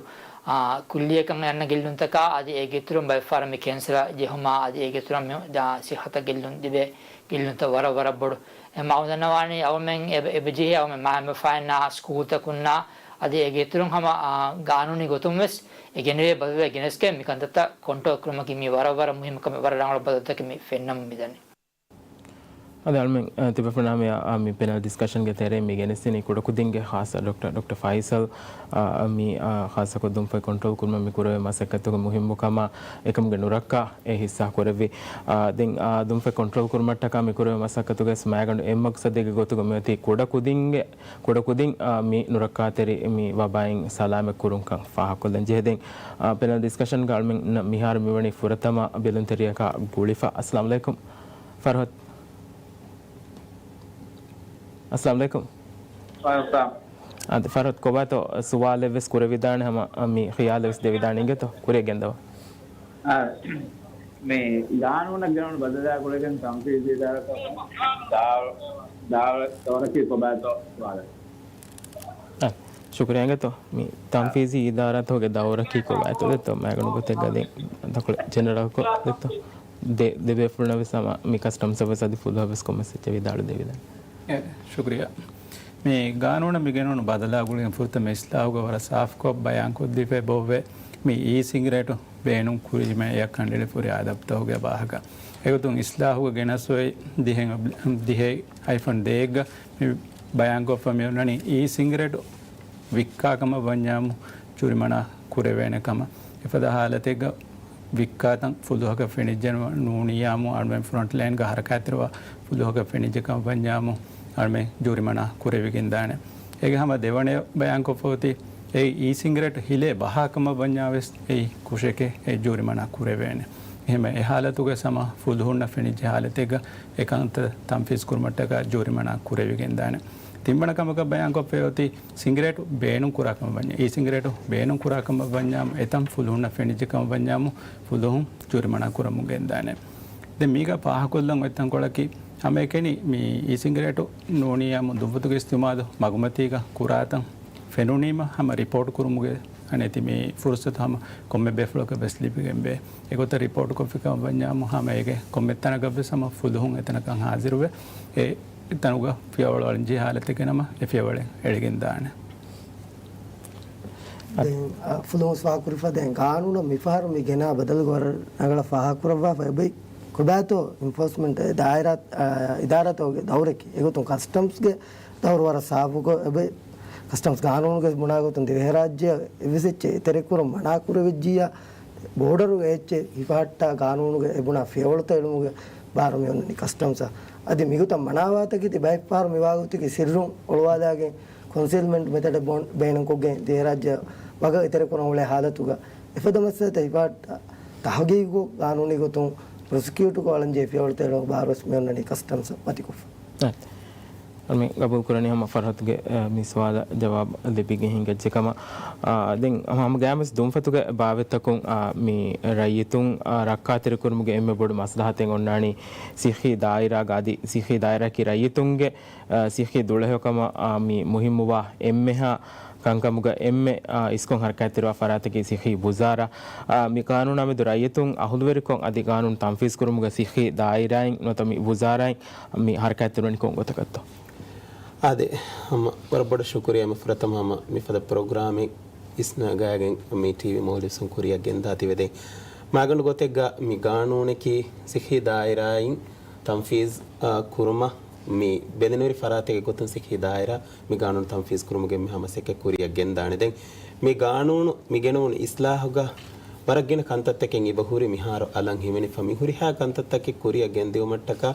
އާ، ކުއްލިއަކަށް އަންނަ ގެއްލުންތަކާ އަދި އޭގެ އިތުރުން ބައެއްފަހަރަށް މި ކެންސަރ ޖެހުމާ އަދި އޭގެ އިތުރުން މި ދާ ސިއްހަތަށް ގެއްލުން ތިބޭ ގެއްލުންތައް ވަރަށް ވަރަށް ބޮޑު. އެ މަ އަޅުގަނޑު ދަންނަވާނީ އަވަމެން އެބަ-، އެބަޖެހޭ އަވަމެން މާމަފައިންނާ ސްކޫލްތަކުންނާ އަދި އޭގެ އިތުރުން ހަމަ، އާ، ގާނޫނީ ގޮތުން ވެސް އެ ގެނެވޭ ބަދަލުވެ ގެނެސްގެން މި ކަންތައްތައް ކޮންޓްރޯލް ކުރުމަކީ މީ ވަރަށް ވަރަށް މުހިއްމު ކަމެއް. ވަރަށް ރަނގަޅު ބަދަލުތަކެއް މި ފެންނަމުން މިދަނީ. އަދި އަޅުމެން، އަ، ތިބޭފުޅުންނާ މި، އަ، މި ޕެނަލް ޑިސްކަޝަންގެ ތެރޭ މި ގެނެސްދިނީ ކުޑަކުދިންގެ ޚާއްޞަ ޑޮކްޓަރ، ޑޮކްޓަރ ފައިސަލް، އަ، މި، އަ، ޚާއްޞަކޮށް ދުންފަތް ކޮންޓްރޯލް ކުރުމަށް މި ކުރެވޭ މަސައްކަތުގެ މުހިއްމުކަމާ އެކަމުގެ ނުރައްކާ އެ ހިއްސާ ކުރެއްވި. އަ، ދެން، އަ، ދުންފަތް ކޮންޓްރޯލް ކުރުމަށްޓަކާ މި ކުރެވޭ މަސައްކަތުގެ މައިގަނޑު އެއް މަގްސަދެއްގެ ގޮތުގަ މިއޮތީ ކުޑަކުދިންގެ، ކުޑަކުދިން، އަ، މި ނުރައްކާތެރި މި ވަބާއިން ސަލާމަތް ކުރުންކަން ފާހަގަކޮށްލަން ޖެހޭ. ދެން، އަ، ޕެނަލް ޑިސްކަޝަންގަ އަޅުމެން މިހާރު މިވަނީ ފުރަތަމަ ބެލުންތެރިޔަކާ ގުޅިފަ. އައްސަލާމު ޢަލައިކުމް. ފަރްހަދް. އައްސަލާމު ޢަލައިކުމް. ވަޢަލައިކުމް އައްސަލާމް. އާދެ، ފަރްހަދް ކޮބާތޯ ސުވާލެއް ވެސް ކުރެވިދާނެ ހަމަ، އަ، މި ޚިޔާލެއް ވެސް ދެވިދާނެ އިނގޭތޯ؟ ކުރިއަށް ގެންދަވާ. އާ، މި ގާނޫނަށް ގެނައުނު ބަދަލާ ގުޅިގެން ތަންފީޒީ އިދާރާތަކުން ދާ-، ދާ-، ދައުރަކީ ކޮބާތޯ ސުވާލެއް. އާ، ޝުކުރިއްޔާ އިނގޭތޯ. މި ތަންފީޒީ އިދާރާތަކުގެ ދައުރަކީ ކޮބާތޯ ދެއްތޯ؟ މައިގަނޑު ގޮތެއްގަ ދެން ދަކުޅެ ޖެނެރަލްކޮށް ދެއްތޯ؟ ދެ-، ދެބޭފުޅުންނަށް ވެސް ހަމަ މި ކަސްޓަމްސްއަށް ވެސް އަދި ފުލުހަށް ވެސް ކޮންމެސް އެއްޗެއް ވިދާޅު ދެވިދާނެ. އެ، ޝުކުރިއްޔާ. މި ގާނޫނަށް މި ގެނުނު ބަދަލާ ގުޅިގެން ފުރަތަމަ އިސްލާހުގަ ވަރަށް ސާފުކޮށް ބަޔާންކޮށްދީފައި އެބައޮވޭ. މި އީ ސިނގިރޭޓު ބޭނުން ކުރީމަ އެއަށް ކަނޑައެޅި ފުރި އާދަބުތަކުގެ ވާހަކަ. އެގޮތުން އިސްލާހުގަ ގެނެސް އޮތް ދިހަ، ދިހަ ހައިފަން ދޭއްގަ މި ބަޔާންކޮށްފަ މި އޮންނަނީ އީ ސިނގިރޭޓު ވިއްކާ ކަމަށް ވަންޏާމު ޖުރިމަނާ ކުރެވޭނެ ކަމަށް. އެފަދަ ހާލަތެއްގަ ވިއްކާތަން ފުލުހަކަށް ފެނިއްޖެ ނޫނިއްޔާމު، އަޅުމެން ފްރޮންޓް ލައިންގަ ހަރަކާތްތެރިވާ ފުލުހަކަށް ފެނިއްޖެ ކަމަށް ވަންޏާމު، އަޅުމެން ޖުރިމަނާ ކުރެވިގެންދާނެ. އޭގެ ހަމަ ދެވަނަ ބަޔާންކޮށްފަ އޮތީ، އެއީ އީ ސިނގިރޭޓު ހިލޭ ބަހާ ކަމަށް ވަންޏާވެސް އެއީ ކުށެކޭ، އެ ޖުރިމަނާ ކުރެވޭނެ. އެހެންވެ، އެ ހާލަތުގަ ހަމަ ފުލުހުންނަށް ފެނިއްޖެ ހާލަތެއްގަ އެކަންތައް ތަންފީޒް ކުރުމަށްޓަކާ ޖުރިމަނާ ކުރެވިގެންދާނެ. ތިންވަނަ ކަމަކަށް ބަޔާންކޮށްފައި އޮތީ، ސިނގިރޭޓު ބޭނުން ކުރާ ކަމަށް ވަންޏާ، އީ ސިނގިރޭޓު ބޭނުން ކުރާ ކަމަށް ވަންޏާ، އެތަން ފުލުހުންނަށް ފެނިއްޖެ ކަމަށް ވަންޏާމު، ފުލުހުން ޖުރިމަނާ ކުރަމުން ގެންދާނެ. ދެން މީގަ ފާހަގަކޮށްލަން އޮތް ތަންކޮޅަކީ، ހަމައެކަނި މި އީ ސިނގިރޭޓު ނޫނިއްޔާމު ދުންފަތުގެ އިސްތިޢުމާލު މަގުމަތީގަ ކުރާތަން ފެނުނީމަ، ހަމަ ރިޕޯޓް ކުރުމުގެ އަނެތި މި ފުރުސަތު ހަމަ ކޮންމެ ބޭފުޅަކަށް ވެސް ލިބިގެންވޭ. އެގޮތަށް ރިޕޯޓް ކޮށްފި ކަމަށް ވަންޏާމު، ހަމަ އޭގެ ކޮންމެ ތަނަކަށް ވެސް ހަމަ ފުލުހުން އެތަނަކަށް ހާޒިރުވެ، އެ ތަނުގަ ފިޔަވަޅު އަޅަންޖެހޭ ހާލަތެއްގަ ނަމަ، އެ ފިޔަވަޅެއް އެޅިގެން ދާނެ. ދެން، އަ، ފުލުހުން ސްވާ ކުރިފަ ދެން ގާނޫނަށް މިފަހަރު މި ގެނާ ބަދަލުގެ ވަރަށް ރަނގަޅަށް ފާހަގަކުރައްވާފަ އެބައި ކޮބާތޯ އެންފޯސްމަންޓް ދާއިރާ، އަ، އިދާރާތަކުގެ ދައުރަކީ. އެގޮތުން ކަސްޓަމްސްގެ ދައުރު ވަރަށް ސާފުކޮށް އެބައި ކަސްޓަމްސް ގާނޫނުގަ ބުނާ ގޮތުން ދިވެހިރާއްޖެއަށް އެއްވެސް އެއްޗެއް އެތެރެކުރަން މަނާކުރެވިއްޖިއްޔާ، ބޯޑަރުގެ އެއްޗެއް ހިފަހައްޓާ ގާނޫނުގަ އެބުނާ ފިޔަވަޅުތައް އެޅުމުގެ ބާރު މިއޮންނަނީ ކަސްޓަމްސްއަށް. އަދި މިގޮތަށް މަނާވާތަކެތި ބައެއްފަހަރު މިވާގޮތަކީ ސިއްރުން އޮޅުވާލާގެން ކޮންސީލްމަންޓް މެތަޑެއް ބޭނުންކޮށްގެން ދިވެހިރާއްޖެ ވަގަށް އެތެރެކުރަން އުޅޭ ހާލަތުގަ އެފަދަ މައްސަލަތައް އެބަ ތަހުގީގު ގާނޫނީ ގޮތުން ޕްރޮސިކިއުޓުގަ އަޅަން ޖެހޭ ފިޔަވަޅުތައް ބާރުވެސް މި އޮންނަނީ ކަސްޓަމްސް މަތިކޮށްފަ. އަޅުމެން ގަބޫލު ކުރަނީ ހަމަ ފަރްހަތުގެ، އަ، މި ސުވާލަށް ޖަވާބު ލިބިގެން ހިނގައްޖެ ކަމަށް. އާ، ދެން ހަމަ ގައިމުވެސް ދުންފަތުގެ ބާވަތްތަކުން، އާ، މި ރައްޔިތުން، އާ، ރައްކާތެރިކުރުމުގެ އެންމެ ބޮޑު މަސްލަހަތެއް އޮންނާނީ ސިއްހީ ދާއިރާގަ އަދި ސިއްހީ ދާއިރާއަކީ ރައްޔިތުންގެ، އާ، ސިއްހީ ދުޅަހެޔޮކަމަށް، އާ، މި މުހިއްމުވާ އެންމެހާ ކަންކަމުގަ އެންމެ، އާ، އިސްކޮށް ހަރަކާތްތެރިވާ ފަރާތަކީ ސިއްހީ ވުޒާރާ. އާ، މި ގާނޫނާ މެދު ރައްޔިތުން އަހުލުވެރިކޮށް އަދި ގާނޫނު ތަންފީޒުކުރުމުގަ ސިއްހީ ދާއިރާއިން ނުވަތަ މި ވުޒާރާއިން މި ހަރަކާތްތެރިވަނީ ކޮން ގޮތަކަށްތޯ؟ އާދެ، ހަމަ ވަރަށް ބޮޑަށް ޝުކުރިއްޔާ މި ފުރަތަމަ ހަމަ މިފަދަ ޕްރޮގްރާމެއް އިސްނަގައިގެން މި ޓީވީ މޯލްޑިވްސުން ކުރިއަށް ގެންދާތީވެ. ދެން މާގަނޑު ގޮތެއްގަ މި ގާނޫނަކީ ސިއްހީ ދާއިރާއިން ތަންފީޒު، އާ، ކުރުމަށް މި ބެލެނިވެރި ފަރާތެއްގެ ގޮތުން ސިއްހީ ދާއިރާ މި ގާނޫނު ތަންފީޒު ކުރުމުގެ މި ހަމަ މަސައްކަތް ކުރިއަށް ގެންދާނެ. ދެން މި ގާނޫނު މި ގެނައުނު އިސްލާހުގަ ވަރަށް ގިނަ ކަންތައްތަކެއް އެބަ ހުރި މިހާރު އަލަށް ހިމެނިފަ. މި ހުރިހާ ކަންތައްތަކެއް ކުރިއަށް ގެންދިއުމަށްޓަކާ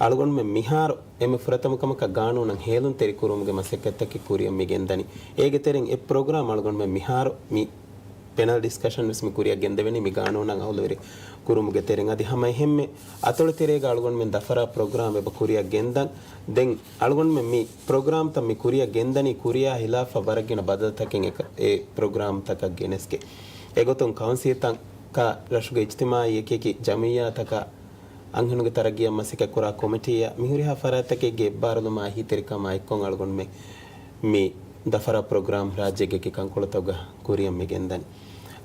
އަޅުގަނޑުމެން މިހާރު އެންމެ ފުރަތަމަ ކަމަކަށް ގާނޫނަށް ހޭލުންތެރި ކުރުމުގެ މަސައްކަތްތަކެއް ކުރިއަށް މި ގެންދަނީ. އޭގެ ތެރެއިން އެއް ޕްރޮގްރާމް އަޅުގަނޑުމެން މިހާރު މި ޕެނަލް ޑިސްކަޝަން ވެސް މި ކުރިއަށް ގެންދެވެނީ މި ގާނޫނަށް އަހުލުވެރި ކުރުމުގެ ތެރެއިން. އަދި ހަމަ އެހެންމެ އަތޮޅު ތެރޭގަ އަޅުގަނޑުމެން ދަފްތަރާ ޕްރޮގްރާމް އެބަ ކުރިއަށް ގެންދަން. ދެން އަޅުގަނޑުމެން މި ޕްރޮގްރާމްތައް މި ކުރިއަށް ގެންދަނީ ކުރިޔާ ހިލާފަށް ވަރަށް ގިނަ ބަދަލުތަކެއް އެކަ-، އެ ޕްރޮގްރާމްތަކަށް ގެނެސްގެ. އެގޮތުން ކައުންސިލްތަކާ ރަށުގެ އިޖްތިމާއީ އެކިއެކި ޖަމިއްޔާތަކާ އަންހެނުންގެ ތަރައްގީއަށް މަސައްކަތްކުރާ ކޮމިޓީއާ މިހުރިހާ ފަރާތްތަކެއްގެ އެއްބާރުލުމާ އެހީތެރިކަމާ އެއްކޮށް އަޅުގަނޑުމެން މި ދަފްތަރާ ޕްރޮގްރާމް ރާއްޖޭގެ އެކި ކަންކޮޅުތަކުގަ ކުރިއަށް މި ގެންދަނީ.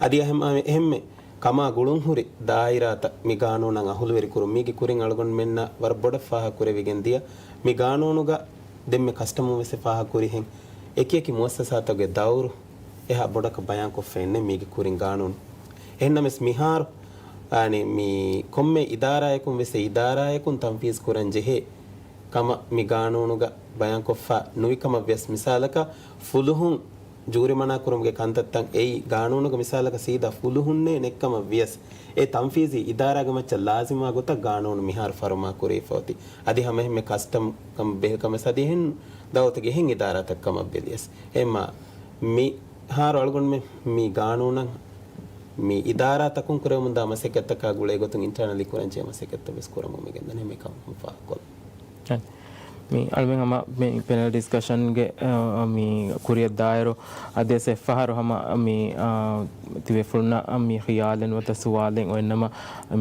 އަދި އެހެން، އެހެންމެ ކަމާ ގުޅުންހުރި ދާއިރާތައް މި ގާނޫނަށް އަހުލުވެރިކުރުން މީގެ ކުރިން އަޅުގަނޑުމެންނަށް ވަރަށް ބޮޑަށް ފާހަގަކުރެވިގެން ދިޔަ. މި ގާނޫނުގަ ދެންމެ ކަސްޓަމުން ވެސް ފާހަގަކުރިހެން އެކިއެކި މުއައްސަސާތަކުގެ ދައުރު އެހާ ބޮޑަކަށް ބަޔާންކޮށްފައެއްނެއް މީގެ ކުރިން ގާނޫނު. އެހެންނަމަވެސް މިހާރު، އަނެ، މި ކޮންމެ އިދާރާއަކުން ވެސް އެ އިދާރާއަކުން ތަންފީޒު ކުރަން ޖެހޭ ކަމަށް މި ގާނޫނުގަ ބަޔާންކޮށްފަ ނުވި ކަމަށް ވިޔަސް، މިސާލަކަށް ފުލުހުން ޖޫރިމަނާ ކުރުމުގެ ކަންތައްތައް އެއީ ގާނޫނުގަ މިސާލަކަށް ސީދާ ފުލުހުންނޭ ނެއްކަމަށް ވިޔަސް، އެ ތަންފީޒީ އިދާރާގެ މައްޗަށް ލާޒިމާ ގޮތަށް ގާނޫނު މިހާރު ފަރުމާ ކުރެވިފަ އޮތީ. އަދި ހަމަ އެހެންމެ ކަސްޓަމް ކަމަށް ބެހޭ ކަމެއް އަދި އެހެން ދައުލަތުގެ އެހެން އިދާރާތައް ކަމަށް ބެލިޔަސް. އެހެންމާ މިހާރު އަޅުގަނޑުމެން މި ގާނޫނަށް މި އިދާރާތަކުން ކުރެވެމުންދާ މަސައްކަތްތަކާ ގުޅޭ ގޮތުން އިންޓާނަލީ ކުރަންޖެހޭ މަސައްކަތްތައް ވެސް ކުރަމުން މި ގެންދަނީ މިކަން ފާހަގަކޮށްލަން. މި އަޅުމެން ހަމަ މި ޕެނަލް ޑިސްކަޝަންގެ، އަ، މި ކުރިއަށް ދާއިރު އަދިވެސް އެއްފަހަރު ހަމަ މި، އަ، ތިބޭފުޅުންނަށް މި ޚިޔާލެއް ނުވަތަ ސުވާލެއް އޮތްނަމަ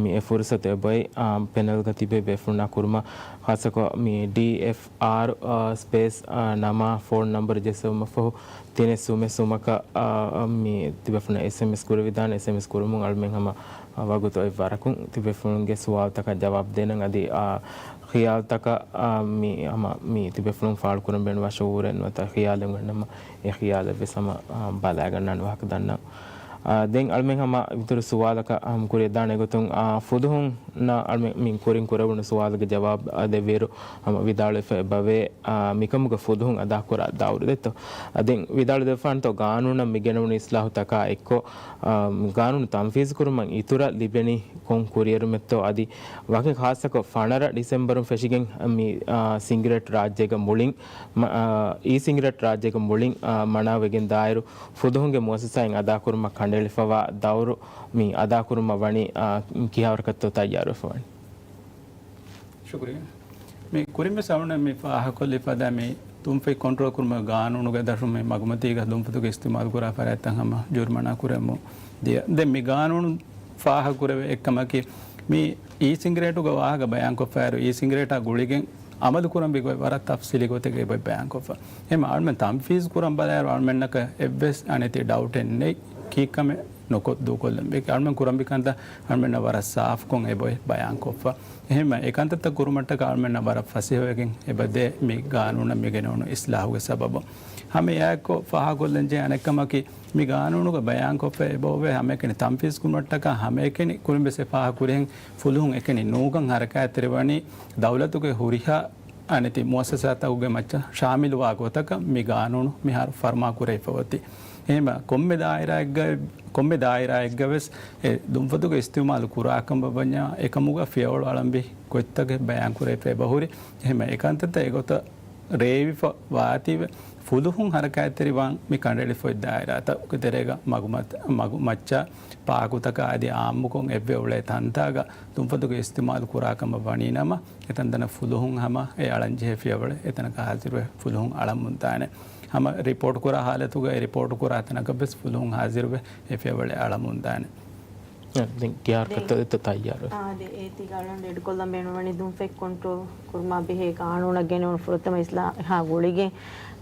މި އެ ފުރުސަތު އެބައޮތް، އަ، ޕެނަލްގަ ތިބޭ ބޭފުޅުންނާ ކުރުމަށް ޚާއްޞަކޮށް މި ޑީ އެފް އާރު، އަ، ސްޕޭސް، އަ، ނަމާ ފޯން ނަންބަރު ޖެއްސެވުމަށްފަހު ތިނެއް ސުމެއް ސުމަކަށް، އާ، މި ތިބޭފުޅުން އެސްއެމްއެސް ކުރެވިދާނެ. އެސްއެމްއެސް ކުރުމުން އަޅުމެން ހަމަ، އާ، ވަގުތު އޮތް ވަރަކުން ތިބޭފުޅުންގެ ސުވާލުތަކަށް ޖަވާބު ދޭނަން. އަދި، އާ، ޚިޔާލުތަކަށް، އާ، މި ހަމަ މި ތިބޭފުޅުން ފާޅުކުރަން ބޭނުންވާ ޝުޢޫރެއް ނުވަތަ ޚިޔާލެއް އޮތްނަމަ، އެ ޚިޔާލެއް ވެސް ހަމަ، އާ، ބަލައިގަންނާނެ ވާހަކަ ދަންނަން. އާ، ދެން އަޅުމެން ހަމަ އިތުރު ސުވާލަކަށް ހަމަ ކުރިއަށް ދާނެ ގޮތުން، އާ، ފުލުހުންނަށް އަޅުމެން މި ކުރިން ކުރެވުނު ސުވާލުގެ ޖަވާބު، އާ، ދެއްވިއިރު ހަމަ ވިދާޅުވެފަ އެބަވޭ، އާ، މިކަމުގަ ފުލުހުން އަދާކުރާ ދައުރު ދެއްތޯ؟ އާ، ދެން ވިދާޅު ދެއްވާނެތޯ، ގާނޫނަށް މި ގެނައުނު އިސްލާހުތަކާ އެއްކޮށް، އާ، ގާނޫނު ތަންފީޒު ކުރުމަށް އިތުރަށް ލިބެނީ ކޮން ކުރިއެރުމެއްތޯ؟ އަދި ވަކި ޚާއްޞަކޮށް ފަނަރަ ޑިސެމްބަރުން ފެށިގެން މި، އާ، ސިނގިރޭޓް ރާއްޖޭގަ މުޅިން، މަ-، އާ، އީ ސިނގިރޭޓް ރާއްޖޭގަ މުޅިން، އާ، މަނާވެގެން ދާއިރު ފުލުހުންގެ މުއައްސަސާއިން އަދާކުރުމަށް ކަނޑައެޅިފަވާ ދައުރު މި އަދާކުރުމަށް ވަނީ، އާ، ކިހާވަރަކަށްތޯ ތައްޔާރުވެފަ ވަނީ؟ ޝުކުރިއްޔާ. މި ކުރިން ވެސް އަޅުގަނޑު މި ފާހަގަކޮށްލި ފަދަ މި ތުންފަތް ކޮންޓްރޯލް ކުރުމުގެ ގާނޫނުގެ ދަށުން މި މަގުމަތީގަ ތުންފަތުގެ އިސްތިޢުމާލު ކުރާ ފަރާތްތައް ހަމަ ޖުރުމަނާ ކުރެވެމުން ދިޔަ. ދެން މި ގާނޫނު ފާހަގަކުރެވޭ އެއްކަމަކީ، މި އީ ސިނގިރޭޓުގެ ވާހަކަ ބަޔާންކޮށްފައިރު، އީ ސިނގިރޭޓާ ގުޅިގެން އަމަލު ކުރަންވީ ގޮތް ވަރަށް ތަފްސީލީ ގޮތެއްގައި އެބައޮތް ބަޔާންކޮށްފަ. އެހެން އަޅުމެން ތަންފީޒު ކުރަން ބަލާއިރު އަޅުމެންނަކަށް އެއްވެސް އަނެއް ތި ޑައުޓެއް ނެތް ކީއްކަމެއް ނުކޮށް ދޫކޮށްލަން. އެކި އަޅުމެން ކުރަންވީ ކަންތައް އަޅުމެންނަށް ވަރަށް ސާފުކޮށް އެބައޮތް ބަޔާންކޮށްފަ. އެހެންމެ އެކަންތައްތައް ކުރުމަށްޓަކާ އަޅުމެންނަށް ވަރަށް ފަސޭހަވެގެން އެބަދޭ މި ގާނޫނަށް މި ގެނެވުނު އިސްލާހުގެ ސަބަބުން. ހަމަ އެއާއެއްކޮށް ފާހަގަކޮށްލަންޖެހޭ އަނެއްކަމަކީ، މި ގާނޫނުގަ ބަޔާންކޮށްފަ އެބައޮވޭ ހަމައެކަނި ތަންފީޒު ކުރުމަށްޓަކާ ހަމައެކަނި ކުރިން ވެސް އެ ފާހަގަކުރިހެން ފުލުހުން އެކަނި ނޫގަން ހަރަކާތްތެރިވަނީ ދައުލަތުގެ ހުރިހާ އަނެތި މުއައްސަސާތަކުގެ މައްޗަށް ޝާމިލުވާ ގޮތަކަށް މި ގާނޫނު މިހާރު ފަރުމާ ކުރެވިފަ އޮތީ. އެހެންމެ ކޮންމެ ދާއިރާއެއްގަ، ކޮންމެ ދާއިރާއެއްގަ ވެސް އެ ދުންފަތުގެ އިސްތިޢުމާލު ކުރާކަމަށް ވަންޏާ އެކަމުގަ ފިޔަވަޅު އަޅަންވީ ގޮތްތަކެއް ބަޔާން ކުރެވިފަ އެބަހުރި. އެހެންމެ އެކަންތައްތައް އެގޮތަށް ރޭވިފަ ވާތީވެ، ފުލުހުން ހަރަކާތްތެރިވާން މި ކަނޑައެޅިފައި ދާއިރާތަކުގެ ތެރޭގަ މަގުމައްޗަށް ޕާކުތަކާ އަދި އާއްމުކޮށް އެއްވެ އުޅޭ ތަންތާގަ ދުންފަތުގެ އިސްތިމާލު ކުރާ ކަމަށް ވަނީ ނަމަ، އެތަންތަނަށް ފުލުހުން ހަމަ އެ އަޅަންޖެހޭ ފިޔަވަޅެއް އެތަނަކަށް ހާޒިރުވެ ފުލުހުން އަޅަމުންދާނެ. ހަމަ ރިޕޯޓް ކުރާ ހާލަތުގައި ރިޕޯޓް ކުރާ ތަނަކަށް ވެސް ފުލުހުން ހާޒިރުވެ އެ ފިޔަވަޅެއް އަޅަމުންދާނެ. އަ، ދެން ކިޔާ ހަރަކާތްތައްތައް ތައްޔާރު. އާ، ދެ އޭތި ގަޅަން ރެޑް ކޮލަމް ބޭނުންވަނީ ދުންފަތް ކޮންޓްރޯލް ކުރުމާ ބެހޭ ގާނޫނަށް ގެނެވުނު ފުރަތަމަ އިސްލާހާ ގުޅިގެން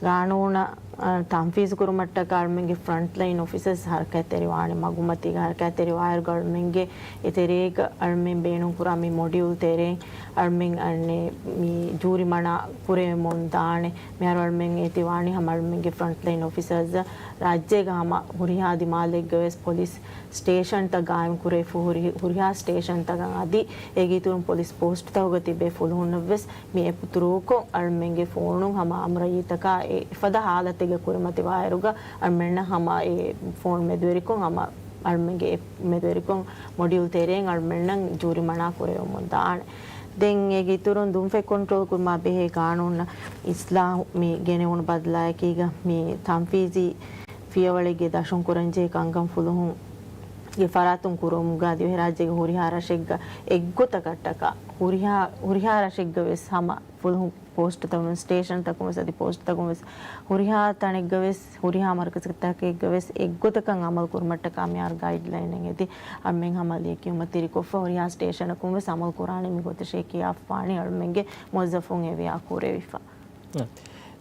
ގާނޫނަށް، އަ، ތަންފީޒު ކުރުމަށްޓަކާ އަޅުމެންގެ ފްރަންޓްލައިން އޮފިސަރސް ހަރަކާތްތެރިވާނެ މަގުމަތީގަ ހަރަކާތްތެރިވާއިރު އަޅުމެންގެ އެތެރޭގަ އަޅުމެން ބޭނުންކުރާ މި މޮޑިއުލް ތެރެއިން އަޅުމެން އަންނެ މި ޖޫރި މަނާ ކުރެވެމުން ދާނެ. މިހާރު އަޅުމެން އޭތިވާނީ ހަމަ އަޅުމެންގެ ފްރަންޓްލައިން އޮފިސަރސް ރާއްޖޭގަ ހަމަ ހުރިހާ ދިމާލެއްގަ ވެސް ޕޮލިސް ސްޓޭޝަންތައް ގާއިމް ކުރެވިފަ ހުރި-، ހުރިހާ ސްޓޭޝަންތަކަށް އަދި އޭގެ އިތުރުން ޕޮލިސް ޕޯސްޓްތަކުގަ ތިބޭ ފުލުހުންނަށް ވެސް މި އެޕު ތުރޫކޮށް އަޅުމެންގެ ފޯނުން ހަމަ އާއްމު ރައްޔިތަކާ އެ އެފަދަ ހާލަތެއްގަ ކުރިމަތިވާއިރުގަ އަޅުމެންނަށް ހަމަ އެ ފޯން މެދުވެރިކޮށް ހަމަ އަޅުމެންގެ އެޕް މެދުވެރިކޮށް މޮޑިއުލް ތެރެއިން އަޅުމެންނަށް ޖޫރިމަނާ ކުރެވެމުން ދާނެ. ދެން އޭގެ އިތުރުން ދުންފަތް ކޮންޓްރޯލް ކުރުމާ ބެހޭ ގާނޫނަށް އިސްލާހު މި ގެނެވުނު ބަދަލާއެކީގަ މި ތަންފީޒީ ފިޔަވަޅެއްގެ ދަށުން ކުރަންޖެހޭ ކަންކަން ފުލުހުން ގެ ފަރާތުން ކުރުމުގަ ދިވެހިރާއްޖޭގެ ހުރިހާ ރަށެއްގަ އެއްގޮތަކަށްޓަކާ ހުރިހާ، ހުރިހާ ރަށެއްގަ ވެސް ހަމަ ފުލުހުން ޕޯސްޓުތަކުން ސްޓޭޝަންތަކުން ވެސް އަދި ޕޯސްޓުތަކުން ވެސް ހުރިހާ ތަނެއްގަ ވެސް ހުރިހާ މަރުކަޒުތަކެއްގަ ވެސް އެއްގޮތަކަށް އަމަލު ކުރުމަށްޓަކާ މިހާރު ގައިޑްލައިނެއް އެދި އަޅުމެން ހަމަ ލިޔެކިޔުމަށް ތިރިކޮށްފަ ހުރިހާ ސްޓޭޝަނަކުން ވެސް އަމަލު ކުރާނެ މި ގޮތަށޭ ކިޔާފާނީ އަޅުމެންގެ މުވައްޒަފުން އެވިޔާ ކުރެވިފަ.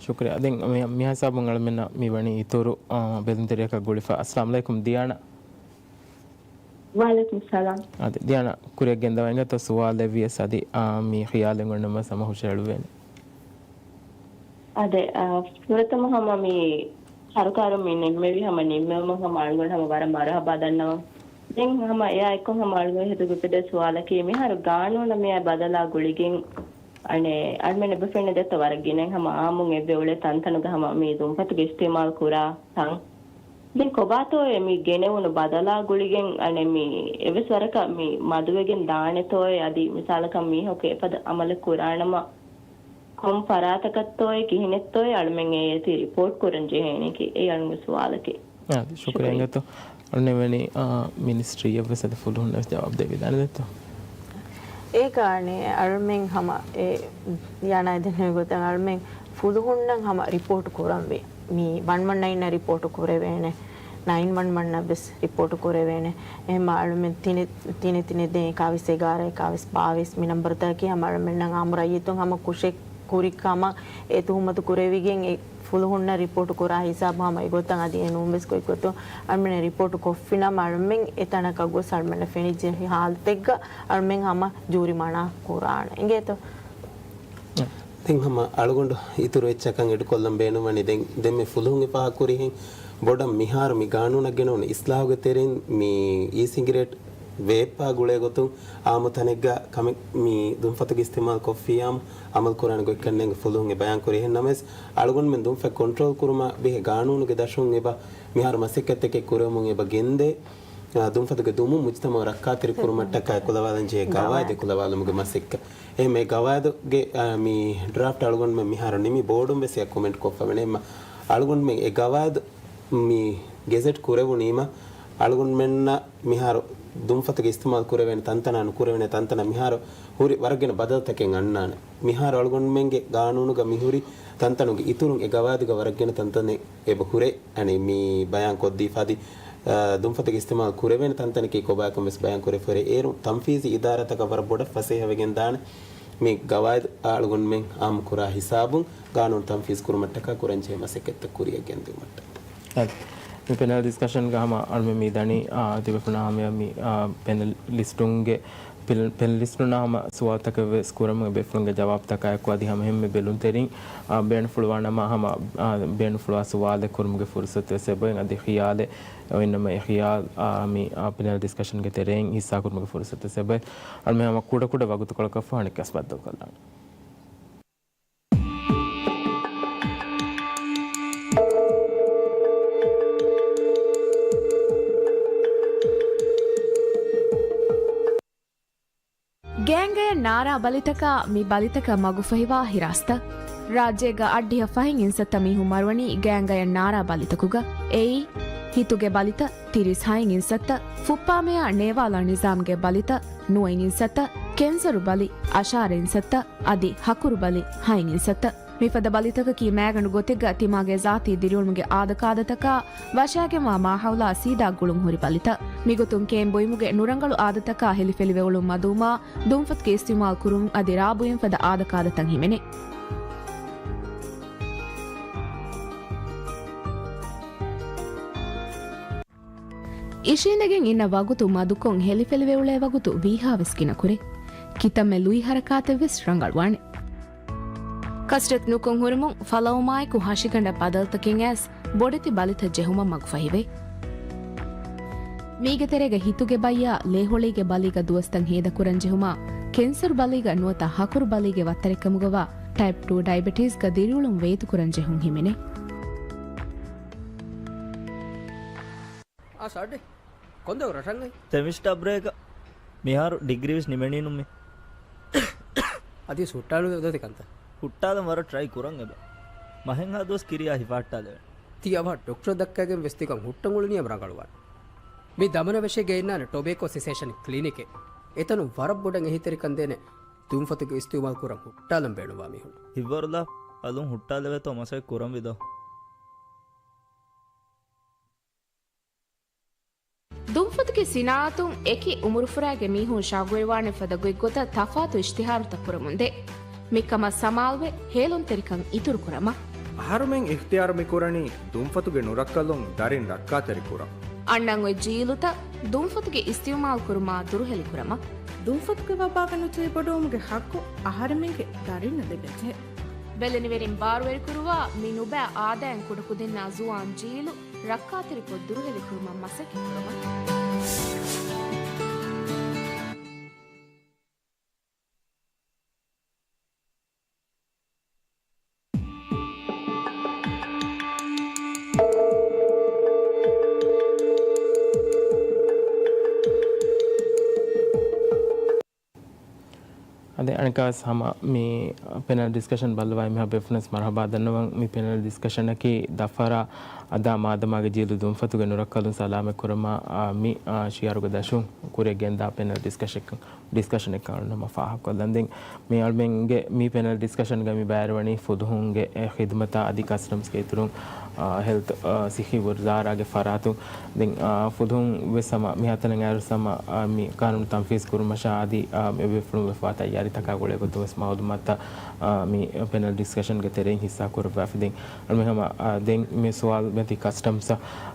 ޝުކުރިއްޔާ. ދެން މި، މި ހިސާބުން އަޅުމެންނަށް މި ވަނީ އިތުރު، އާ، ބެލުންތެރިޔަކަށް ގުޅިފަ. އައްސަލާމް އަލައިކުމް ދިޔާނަ. ވަޢަލައިކުމް ސަލާމް. އާދެ، ދިޔާނަ ކުރިއަށް ގެންދަވާ އިނގޭތޯ ސުވާލެއް ވިޔަސް އަދި، އާ، މި ޚިޔާލެއް އޮންނަމަ ސަމަ ހުށައެޅުވޭނެ. އާދެ، އާ، ފުރަތަމަ ހަމަ މި ސަރުކާރުން މި ނިންމެވި ހަމަ ނިންމެވުމަށް ހަމަ އަޅުގަނޑު ހަމަ ވަރަށް މަރުޙަބާ ދަންނަވަން. ދެން ހަމަ އެއާ އެއްކޮށް ހަމަ އަޅުގަނޑު ހިތުގަ އުފެދޭ ސުވާލަކީ މިހާރު ގާނޫނަށް މިއާ ބަދަލާ ގުޅިގެން އަނެއް އަޅުމެން އެބަ ފެނި ދެއްތޯ ވަރަށް ގިނައިން ހަމަ އާއްމުން އެއްވެ އުޅޭ ތަންތަނުގަ ހަމަ މި ދުންފަތުގެ އިސްތިޢުމާލު ކުރާ ތަން. ދެން ކޮބާތޯއޭ މި ގެނެވުނު ބަދަލާ ގުޅިގެން އަނެއް މި އެއްވެސް ވަރަކަށް މި މަދުވެގެން ދާނެތޯއޭ އަދި މިސާލަކަށް މީހަކު އެފަދަ އަމަލެއް ކުރާނަމަ ކޮން ފަރާތަކަށްތޯއޭ ކިހިނެއްތޯއޭ އަޅުމެން އެ އޭތި ރިޕޯޓް ކުރަން ޖެހޭނީކީ އެއީ އަޅުގަނޑުގެ ސުވާލަކީ. އާ، ޝުކުރިއްޔާ ޝުކުރިއްޔާ. އިނގޭތޯ. އަޅުގަނޑު މިވަނީ، އާ، މިނިސްޓްރީއަށްވެސް އަދި ފުލުހުންނަށްވެސް ޖަވާބު ދެވިދާނެ ދެއްތޯ. އޭގަ އަނެއް އަޅުމެން ހަމަ އެ ޔާނާ ދެންނެވި ގޮތަށް އަޅުމެން ފުލުހުންނަށް ހަމަ ރިޕޯޓް ކުރަންވީ. މި ވަން ވަން ނައިން އަށް ރިޕޯޓު ކުރެވޭނެ. ނައިން ވަން ވަން އަށް ވެސް ރިޕޯޓު ކުރެވޭނެ. އެހެންމަ އަޅުމެން ތިނެ، ތިނެ، ތިނެ ދެން އެކާވީސް އެގާރަ، އެކާވީސް ބާވީސް މި ނަންބަރުތަކަކީ ހަމަ އަޅުމެންނަށް އާއްމު ރައްޔިތުން ހަމަ ކުށެއް ކުރި ކަމަށް އެ ތުހުމަތު ކުރެވިގެން އެ ފުލުހުންނަށް ރިޕޯޓު ކުރާ ހިސާބު ހަމަ އެގޮތަށް އަދި އެ ނޫން ވެސް ގޮތްގޮތުން އަޅުމެން ރިޕޯޓު ކޮށްފިނަމަ އަޅުމެން އެ ތަނަކަށް ގޮސް އަޅުމެންނަށް ފެނިއްޖެ ހާލަތެއްގަ އަޅުމެން ހަމަ ޖޫރިމަނާ ކުރާނެ. އިނގޭތޯ؟ ދެން ހަމަ އަޅުގަނޑު އިތުރު އެއްޗަކަށް އެޑް ކޮށްލަން ބޭނުންވަނީ ދެން، ދެން މި ފުލުހުން އެފާހަ ކުރިހެން ބޮޑަށް މިހާރު މި ގާނޫނަށް ގެނައުނު އިސްލާހުގެ ތެރެއިން މި އީ ސިގިރޭޓް ވޭއްޕާ ގުޅޭ ގޮތުން އާއްމު ތަނެއްގަ ކަމެއް މި ދުންފަތުގެ އިސްތިމާލް ކޮށްފިއްޔާމު އަމަލު ކުރާނެ ގޮތްކަން ނޭނގެ ފުލުހުން އެ ބަޔާން ކުރިހެން ނަމަވެސް، އަޅުގަނޑުމެން ދުންފަތް ކޮންޓްރޯލް ކުރުމަށް ބެހޭ ގާނޫނުގެ ދަށުން އެބަ މިހާރު މަސައްކަތްތަކެއް ކުރެވެމުން އެބަ ގެންދޭ، އާ، ދުންފަތުގެ ދުމުން މުޖްތަމަޢު ރައްކާތެރި ކުރުމަށްޓަކާ އެކުލަވާލަން ޖެހޭ ގަވާއިދު އެކުލަވާލުމުގެ މަސައްކަތް. އެހެން އެ ގަވާއިދުގެ، އާ، މި ޑްރާފްޓް އަޅުގަނޑުމެން މިހާރު ނިމި ބޯޑުން ވެސް އެއަށް ކޮމެންޓް ކޮށްފަ ވޭނެ. އެހެންމަ އަޅުގަނޑުމެން އެ ގަވާއިދު މި ގެޒެޓް ކުރެވުނީމަ އަޅުގަނޑުމެންނަށް މިހާރު ދުންފަތުގެ އިސްތިމާލް ކުރެވޭނެ ތަންތަނާ ނުކުރެވޭނެ ތަންތަނަށް މިހާރު ހުރި ވަރަށް ގިނަ ބަދަލުތަކެއް އަންނާނެ. މިހާރު އަޅުގަނޑުމެންގެ ގާނޫނުގަ މިހުރި ތަންތަނުގެ އިތުރުން އެ ގަވާއިދުގަ ވަރަށް ގިނަ ތަންތަނެއް އެބަ ހުރޭ. އަނެއް މި ބަޔާން ކޮށްދީފަ އަދި، އަ، ދުންފަތުގެ އިސްތިމާލް ކުރެވޭނެ ތަންތަނަކީ ކޮބާކަން ވެސް ބަޔާން ކުރެފަ ހުރޭ. އޭރު ތަންފީޒީ އިދާރާތަކަށް ވަރަށް ބޮޑަށް ފަސޭހަވެގެން ދާނެ މި ގަވާއިދު އަޅުގަނޑުމެން އާއްމު ކުރާ ހިސާބުން ގާނޫނު ތަންފީޒު ކުރުމަށްޓަކާ ކުރަންޖެހޭ މަސައްކަތްތައް ކުރިއަށް ގެންދިއުމަށްޓަކާ. އަދި މި ޕެނަލް ޑިސްކަޝަންގަ ހަމަ އަޅުމެން މި ދަނީ، އާ، ތިބޭފުޅުންނާ ހަމަޔަށް މި، އާ، ޕެނަލިސްޓުންގެ ޕެނަލިސްޓުންނާ ހަމަ ސުވާލުތަކެއް ވެސް ކުރަމުން އެބޭފުޅުންގެ ޖަވާބުތަކާއެކު އަދި ހަމަ އެންމެ ބެލުންތެރިން، އާ، ބޭނުންފުޅުވާނަމަ ހަމަ، އާ، ބޭނުންފުޅުވާ ސުވާލެއް ކުރުމުގެ ފުރުސަތު ވެސް އެބައޮތް އަދި ޚިޔާލެއް އޮތްނަމަ އެ ޚިޔާލް، އާ، މި، އާ، ޕެނަލް ޑިސްކަޝަންގެ ތެރެއިން ހިއްސާކުރުމުގެ ފުރުސަތު ވެސް އެބައޮތް. އަޅުމެން ހަމަ ކުޑަކުޑަ ވަގުތުކޮޅަކަށްފަހު އަނެއްކާވެސް ބައްދަލުކޮށްލާނަން. ގޭންގެ ނާރާ ބަލިތަކާ މި ބަލިތަކަށް މަގުފަހިވާ ހިރާސްތައް. ރާއްޖޭގަ އަށްޑިހަ ފަހެއް އިންސައްތަ މީހުން މަރުވަނީ ގާތްގަޔަށް ނާރާ ބަލިތަކުގަ. އެއީ، ހިތުގެ ބަލިތައް ތިރީސް ހައެއް އިންސައްތަ، ފުއްޕާމެޔާ ނޭވާލާ ނިޒާމްގެ ބަލިތައް ނުވައެއް އިންސައްތަ، ކެންސަރު ބަލި އަށާރަ އިންސައްތަ، އަދި ހަކުރު ބަލި ހައެއް އިންސައްތަ. މިފަދަ ބަލިތަކަކީ މައިގަނޑު ގޮތެއްގަ ތިމާގެ ޒާތީ ދިރިއުޅުމުގެ އާދަކާދަތަކާ، ވަށާގެންވާ މާހައުލާ ސީދާ ގުޅުން ހުރި ބަލިތައް. މިގޮތުން ކޭން ބޮއިމުގެ ނުރަނގަޅު އާދަތަކާ ހެލިފެލިވެ އުޅުން މަދުވުމާ، ދުންފަތުގެ އިސްތިއުމާލު ކުރުން އަދި ރާ ބުއިން ފަދަ އާދަކާދަތައް ހިމެނޭ. އިށީނދެގެން އިންނަ ވަގުތު މަދުކޮށް، ހެލިފެލިވެ އުޅޭ ވަގުތު ވީހާވެސް ގިނަ ކުރޭ. ކިތަންމެ ލުއި ހަރަކާތެއްވެސް ރަނގަޅުވާނެ. ކަސްރަތު ނުކޮށް ހުރެމުން ފަލަވުމާއެކު ހަށިގަނޑަށް ބަދަލުތަކެއް އައިސް ބޮޑެތި ބަލިތައް ޖެހުމަށް މަގުފަހިވޭ. މީގެ ތެރޭގަ ހިތުގެ ބައްޔާ ލޭހޮޅީގެ ބަލީގަ ދުވަސްތައް ހޭދަކުރަން ޖެހުމާ، ކެންސަރު ބަލީގަ ނުވަތަ ހަކުރު ބަލީގެ ވައްތަރެއްކަމުގަވާ ޓައިޕް ޓޫ ޑައިބެޓީސްގަ ދިރިއުޅުން ވޭތުކުރަން ޖެހުން ހިމެނޭ. އާ ސާޑެ، ކޮންދެއް ރަށަށް އައި؟ ސެމިސްޓަރ ބްރޭކަށް. މިހާރު ޑިގްރީވެސް ނިމެނީނު މި. އަދިވެސް ހުއްޓާލުން އެބަދޭ ކަންތައް. ހުއްޓާލަން ވަރަށް ޓްރައި ކުރަން އެބަ. މަހެއްހާ ދުވަސް ކިރިޔާ ހިފާއްޓާލެވެން. ތީ އަވަހަށް ޑޮކްޓަރަށް ދައްކައިގެން ވެސް ތިކަން ހުއްޓަން އުޅުނީ އެބަ ރަނގަޅުވާނެ. މި ދަމަނަވެށޭގަ އިންނާނެ ޓޮބޭކޯ ސިސޭޝަން ކްލިނިކެއް. އެތަނުން ވަރަށް ބޮޑަށް އެހީތެރިކަން ދޭނެ ދުންފަތުގެ އިސްތިއުމާލު ކުރަން ހުއްޓާލަން ބޭނުންވާ މީހުން. ހިތްވަރުލާ، އަލުން ހުއްޓާލެވޭތޯ މަސައްކަތް ކުރަންވީ ދޯ؟ ދުންފަތުގެ ސިނާއަތުން އެކި އުމުރުފުރާގެ މީހުން ޝައުގުވެރިވާނެ ފަދަ ގޮތްގޮތަށް ތަފާތު އިޝްތިހާރުތައް ކުރަމުންދޭ. މިކަމަށް ސަމާލުވެ، ހޭލުންތެރިކަން އިތުރުކުރަމާ. އަހަރުމެން އިޚްތިޔާރު މިކުރަނީ ދުންފަތުގެ ނުރައްކަލުން ދަރިން ރައްކާތެރިކުރަން. އަންނަން އޮތް ޖީލުތައް ދުންފަތުގެ އިސްތިއުމާލު ކުރުމާ ދުރުހެލިކުރަމާ. ދުންފަތުގެ ވަބާގަ ނުތިބި ބޮޑުވުމުގެ ހައްގު އަހަރެމެންގެ ދަރިންނަށް ލިބޭތެ. ބެލެނިވެރިން ބާރުވެރިކުރުވާ މި ނުބައި އާދައިން ކުޑަކުދިންނާ ޒުވާން ޖީލު ރައްކާތެރިކޮށް ދުރުހެލިކުރުމަށް މަސައްކަތްކުރަމަށް. އަދި އަނެއްކާވެސް ހަމަ މި ޕެނަލް ޑިސްކަޝަން ބައްލަވާ އެންމެހާ ބޭފުޅުންވެސް މަރުޙަބާ ދަންނަވަން. މި ޕެނަލް ޑިސްކަޝަނަކީ ދަފްތަރާ އަދާ މާދަމާގެ ޖީލު ދުންފަތުގެ ނުރައްކަލުން ސަލާމަތްކުރުމަށް، އާ، މި، އާ، ޝިއާރުގެ ދަށުން ކުރިއަށް ގެންދާ ޕެނަލް ޑިސްކަޝަން، ޑިސްކަޝަނެއް ކަމަށް ނަމަ ފާހަގަކޮށްލަން. ދެން މި އަޅުމެންގެ މި ޕެނަލް ޑިސްކަޝަންގަ މި ބައިވެރިވަނީ ފުލުހުންގެ ޚިދުމަތާ އަދި ކަސްޓަމްސްގެ އިތުރުން، އާ، ހެލްތު، އާ، ސިއްހީ ވުޒާރާގެ ފަރާތުން. ދެން، އާ، ފުލުހުން ވެސް ހަމަ މިހާތަނަށް އައިރު ހަމަ، އާ، މި ޤާނޫނު ތަންފީޒް ކުރުމަށާ އަދި، އާ، އެބޭފުޅުން ވެފަވާ ތައްޔާރީތަކާ ގުޅޭ ގޮތުން ވެސް މައުލޫމާތުތައް، އާ، މި ޕެނަލް ޑިސްކަޝަންގެ ތެރެއިން ހިއްސާ ކުރައްވާފި. ދެން އަޅުމެން ހަމަ، އާ، ދެން މި ސުވާލު މެތި ކަސްޓަމްސް،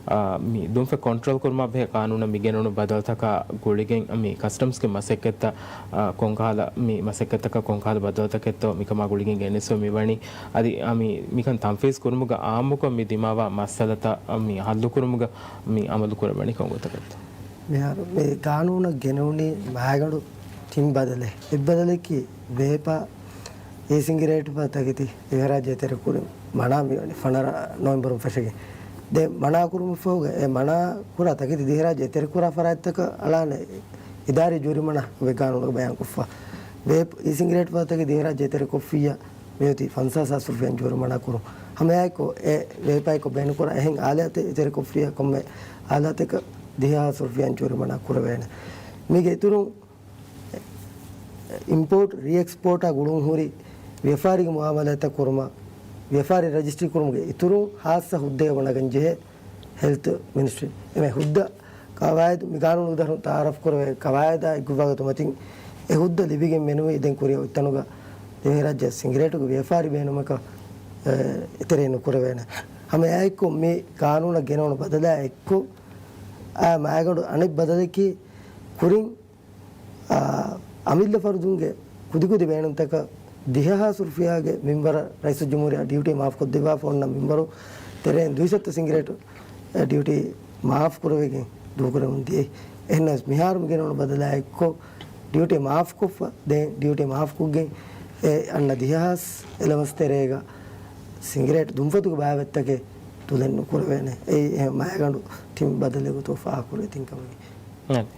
އާ، މި ދުންފަތް ކޮންޓްރޯލް ކުރުމަށް ބެހޭ ޤާނޫނަށް މި ގެނުނު ބަދަލުތަކާ ގުޅިގެން މި ކަސްޓަމްސްގެ މަސައްކަތްތައް، އާ، ކޮންކަހަލަ މި މަސައްކަތްތަކަށް ކޮންކަހަލަ ބަދަލުތަކެއްތޯ މިކަމާ ގުޅިގެން ގެނެސްފަ މިވަނީ. އަދި، އާ، މި، މިކަން ތަންފީޒް ކުރުމުގަ އާއްމުކޮށް މި ދިމާވާ މައްސަލަތައް، އާ، މި ހައްލު ކުރުމުގަ މި އަމަލު ކުރައްވަނީ ކޮން ގޮތަކަށްތޯ؟ މިހާރު މި ޤާނޫނަށް ގެނެވުނީ މައިގަނޑު ތިން ބަދަލެއް. އެއް ބަދަލަކީ ވޭޕާ އީ ސިނގިރޭޓްފާ ތަކެތި ދިވެހިރާއްޖެ އެތެރެކުރި މަނާ މިވަނީ ފަނަރަ ނޮވެމްބަރުން ފެށިގެން. ދެ މަނާ ކުރުމަށްފަހުގަ އެ މަނާ ކުރާ ތަކެތި ދިވެހިރާއްޖެ އެތެރެކުރާ ފަރާތްތަކަށް އަޅާނެ އިދާރީ ޖުރިމަނާ އޮތް ގާނޫނުގަ ބަޔާންކޮށްފަ. ވޭޕް އީ ސިނގިރޭޓްފާ ތަކެތި ދިވެހިރާއްޖެ އެތެރެކޮށްފިއްޔާ މިއޮތީ ފަންސާސް ހާސް ރުފިޔާ ޖުރިމަނާ ކުރުން. ހަމައެއާއެކު އެ ވޭޕާއެކު ބޭނުންކުރާ އެހެން އާލާތެއް އެތެރެކޮށްފިއްޔާ ކޮންމެ އާލާތެކަށް ދިހަ ހާސް ރުފިޔާ ޖުރިމަނާ ކުރެވޭނެ. މީގެ އިތުރުން އިމްޕޯޓް ރީއެކްސްޕޯޓާ ގުޅުން ހުރި ވިޔަފާރިގެ މުއާމަލާތްތައް ކުރުމަށް ވިޔަފާރި ރަޖިސްޓްރީ ކުރުމުގެ އިތުރުން ހާއްސަ ހުއްދައެއް ވަނަގަން ޖެހޭ ހެލްތު މިނިސްޓްރީ. އެމެ ހުއްދަ ޤަވާއިދު މި ގާނޫނުގެ ދަށުން ތައާރަފް ކުރެވޭ ޤަވާއިދާ އެއްގޮތްވާގޮތު މަތިން އެ ހުއްދަ ލިބިގެން މެނުވީ ދެން ކުރިއަށް އޮތްތަނުގަ ދިވެހިރާއްޖެ ސިނގިރޭޓުގެ ވިޔަފާރި ބޭނުމަކަށް، އެ، އެތެރެއިން ނުކުރެވޭނެ. ހަމައެއާއެއްކޮށް މި ގާނޫނަށް ގެނައުނު ބަދަލާ އެއްކޮށް، އާ، މައިގަނޑު އަނެއް ބަދަލަކީ ކުރިން އާ، އަމިއްލަ ފަރުދުންގެ ކުދިކުދި ބޭނުންތަކަށް ދިހަ ހާސް ރުފިޔާގެ މިންވަރަށް ރައީސުލްޖުމްހޫރިއްޔާ ޑިއުޓީ މާފްކޮށްދެއްވާފަ އޮންނަ މިންވަރު ތެރެއިން ދުއިސައްތަ ސިނގިރޭޓު، އެ، ޑިއުޓީ މާފް ކުރެވިގެން ދޫކުރެވުން ދިޔައީ. އެހެންނަމަވެސް މިހާރު މި ގެނައުނު ބަދަލާ އެއްކޮށް ޑިއުޓީ މާފްކޮށްފަ ދެން ޑިއުޓީ މާފްކޮށްގެން އެ އަންނަ ދިހަ ހާސް އެލަވަންސް ތެރޭގަ ސިނގިރޭޓު ދުންފަތުގެ ބައިވެރިތަކެއް ތުލެއް ނުކުރެވޭނެ. އެއީ އެ މައިގަނޑު ތިން ބަދަލެއް ގޮތުގަ ފާހަގަކުރެވޭ ތިން ކަމެއް.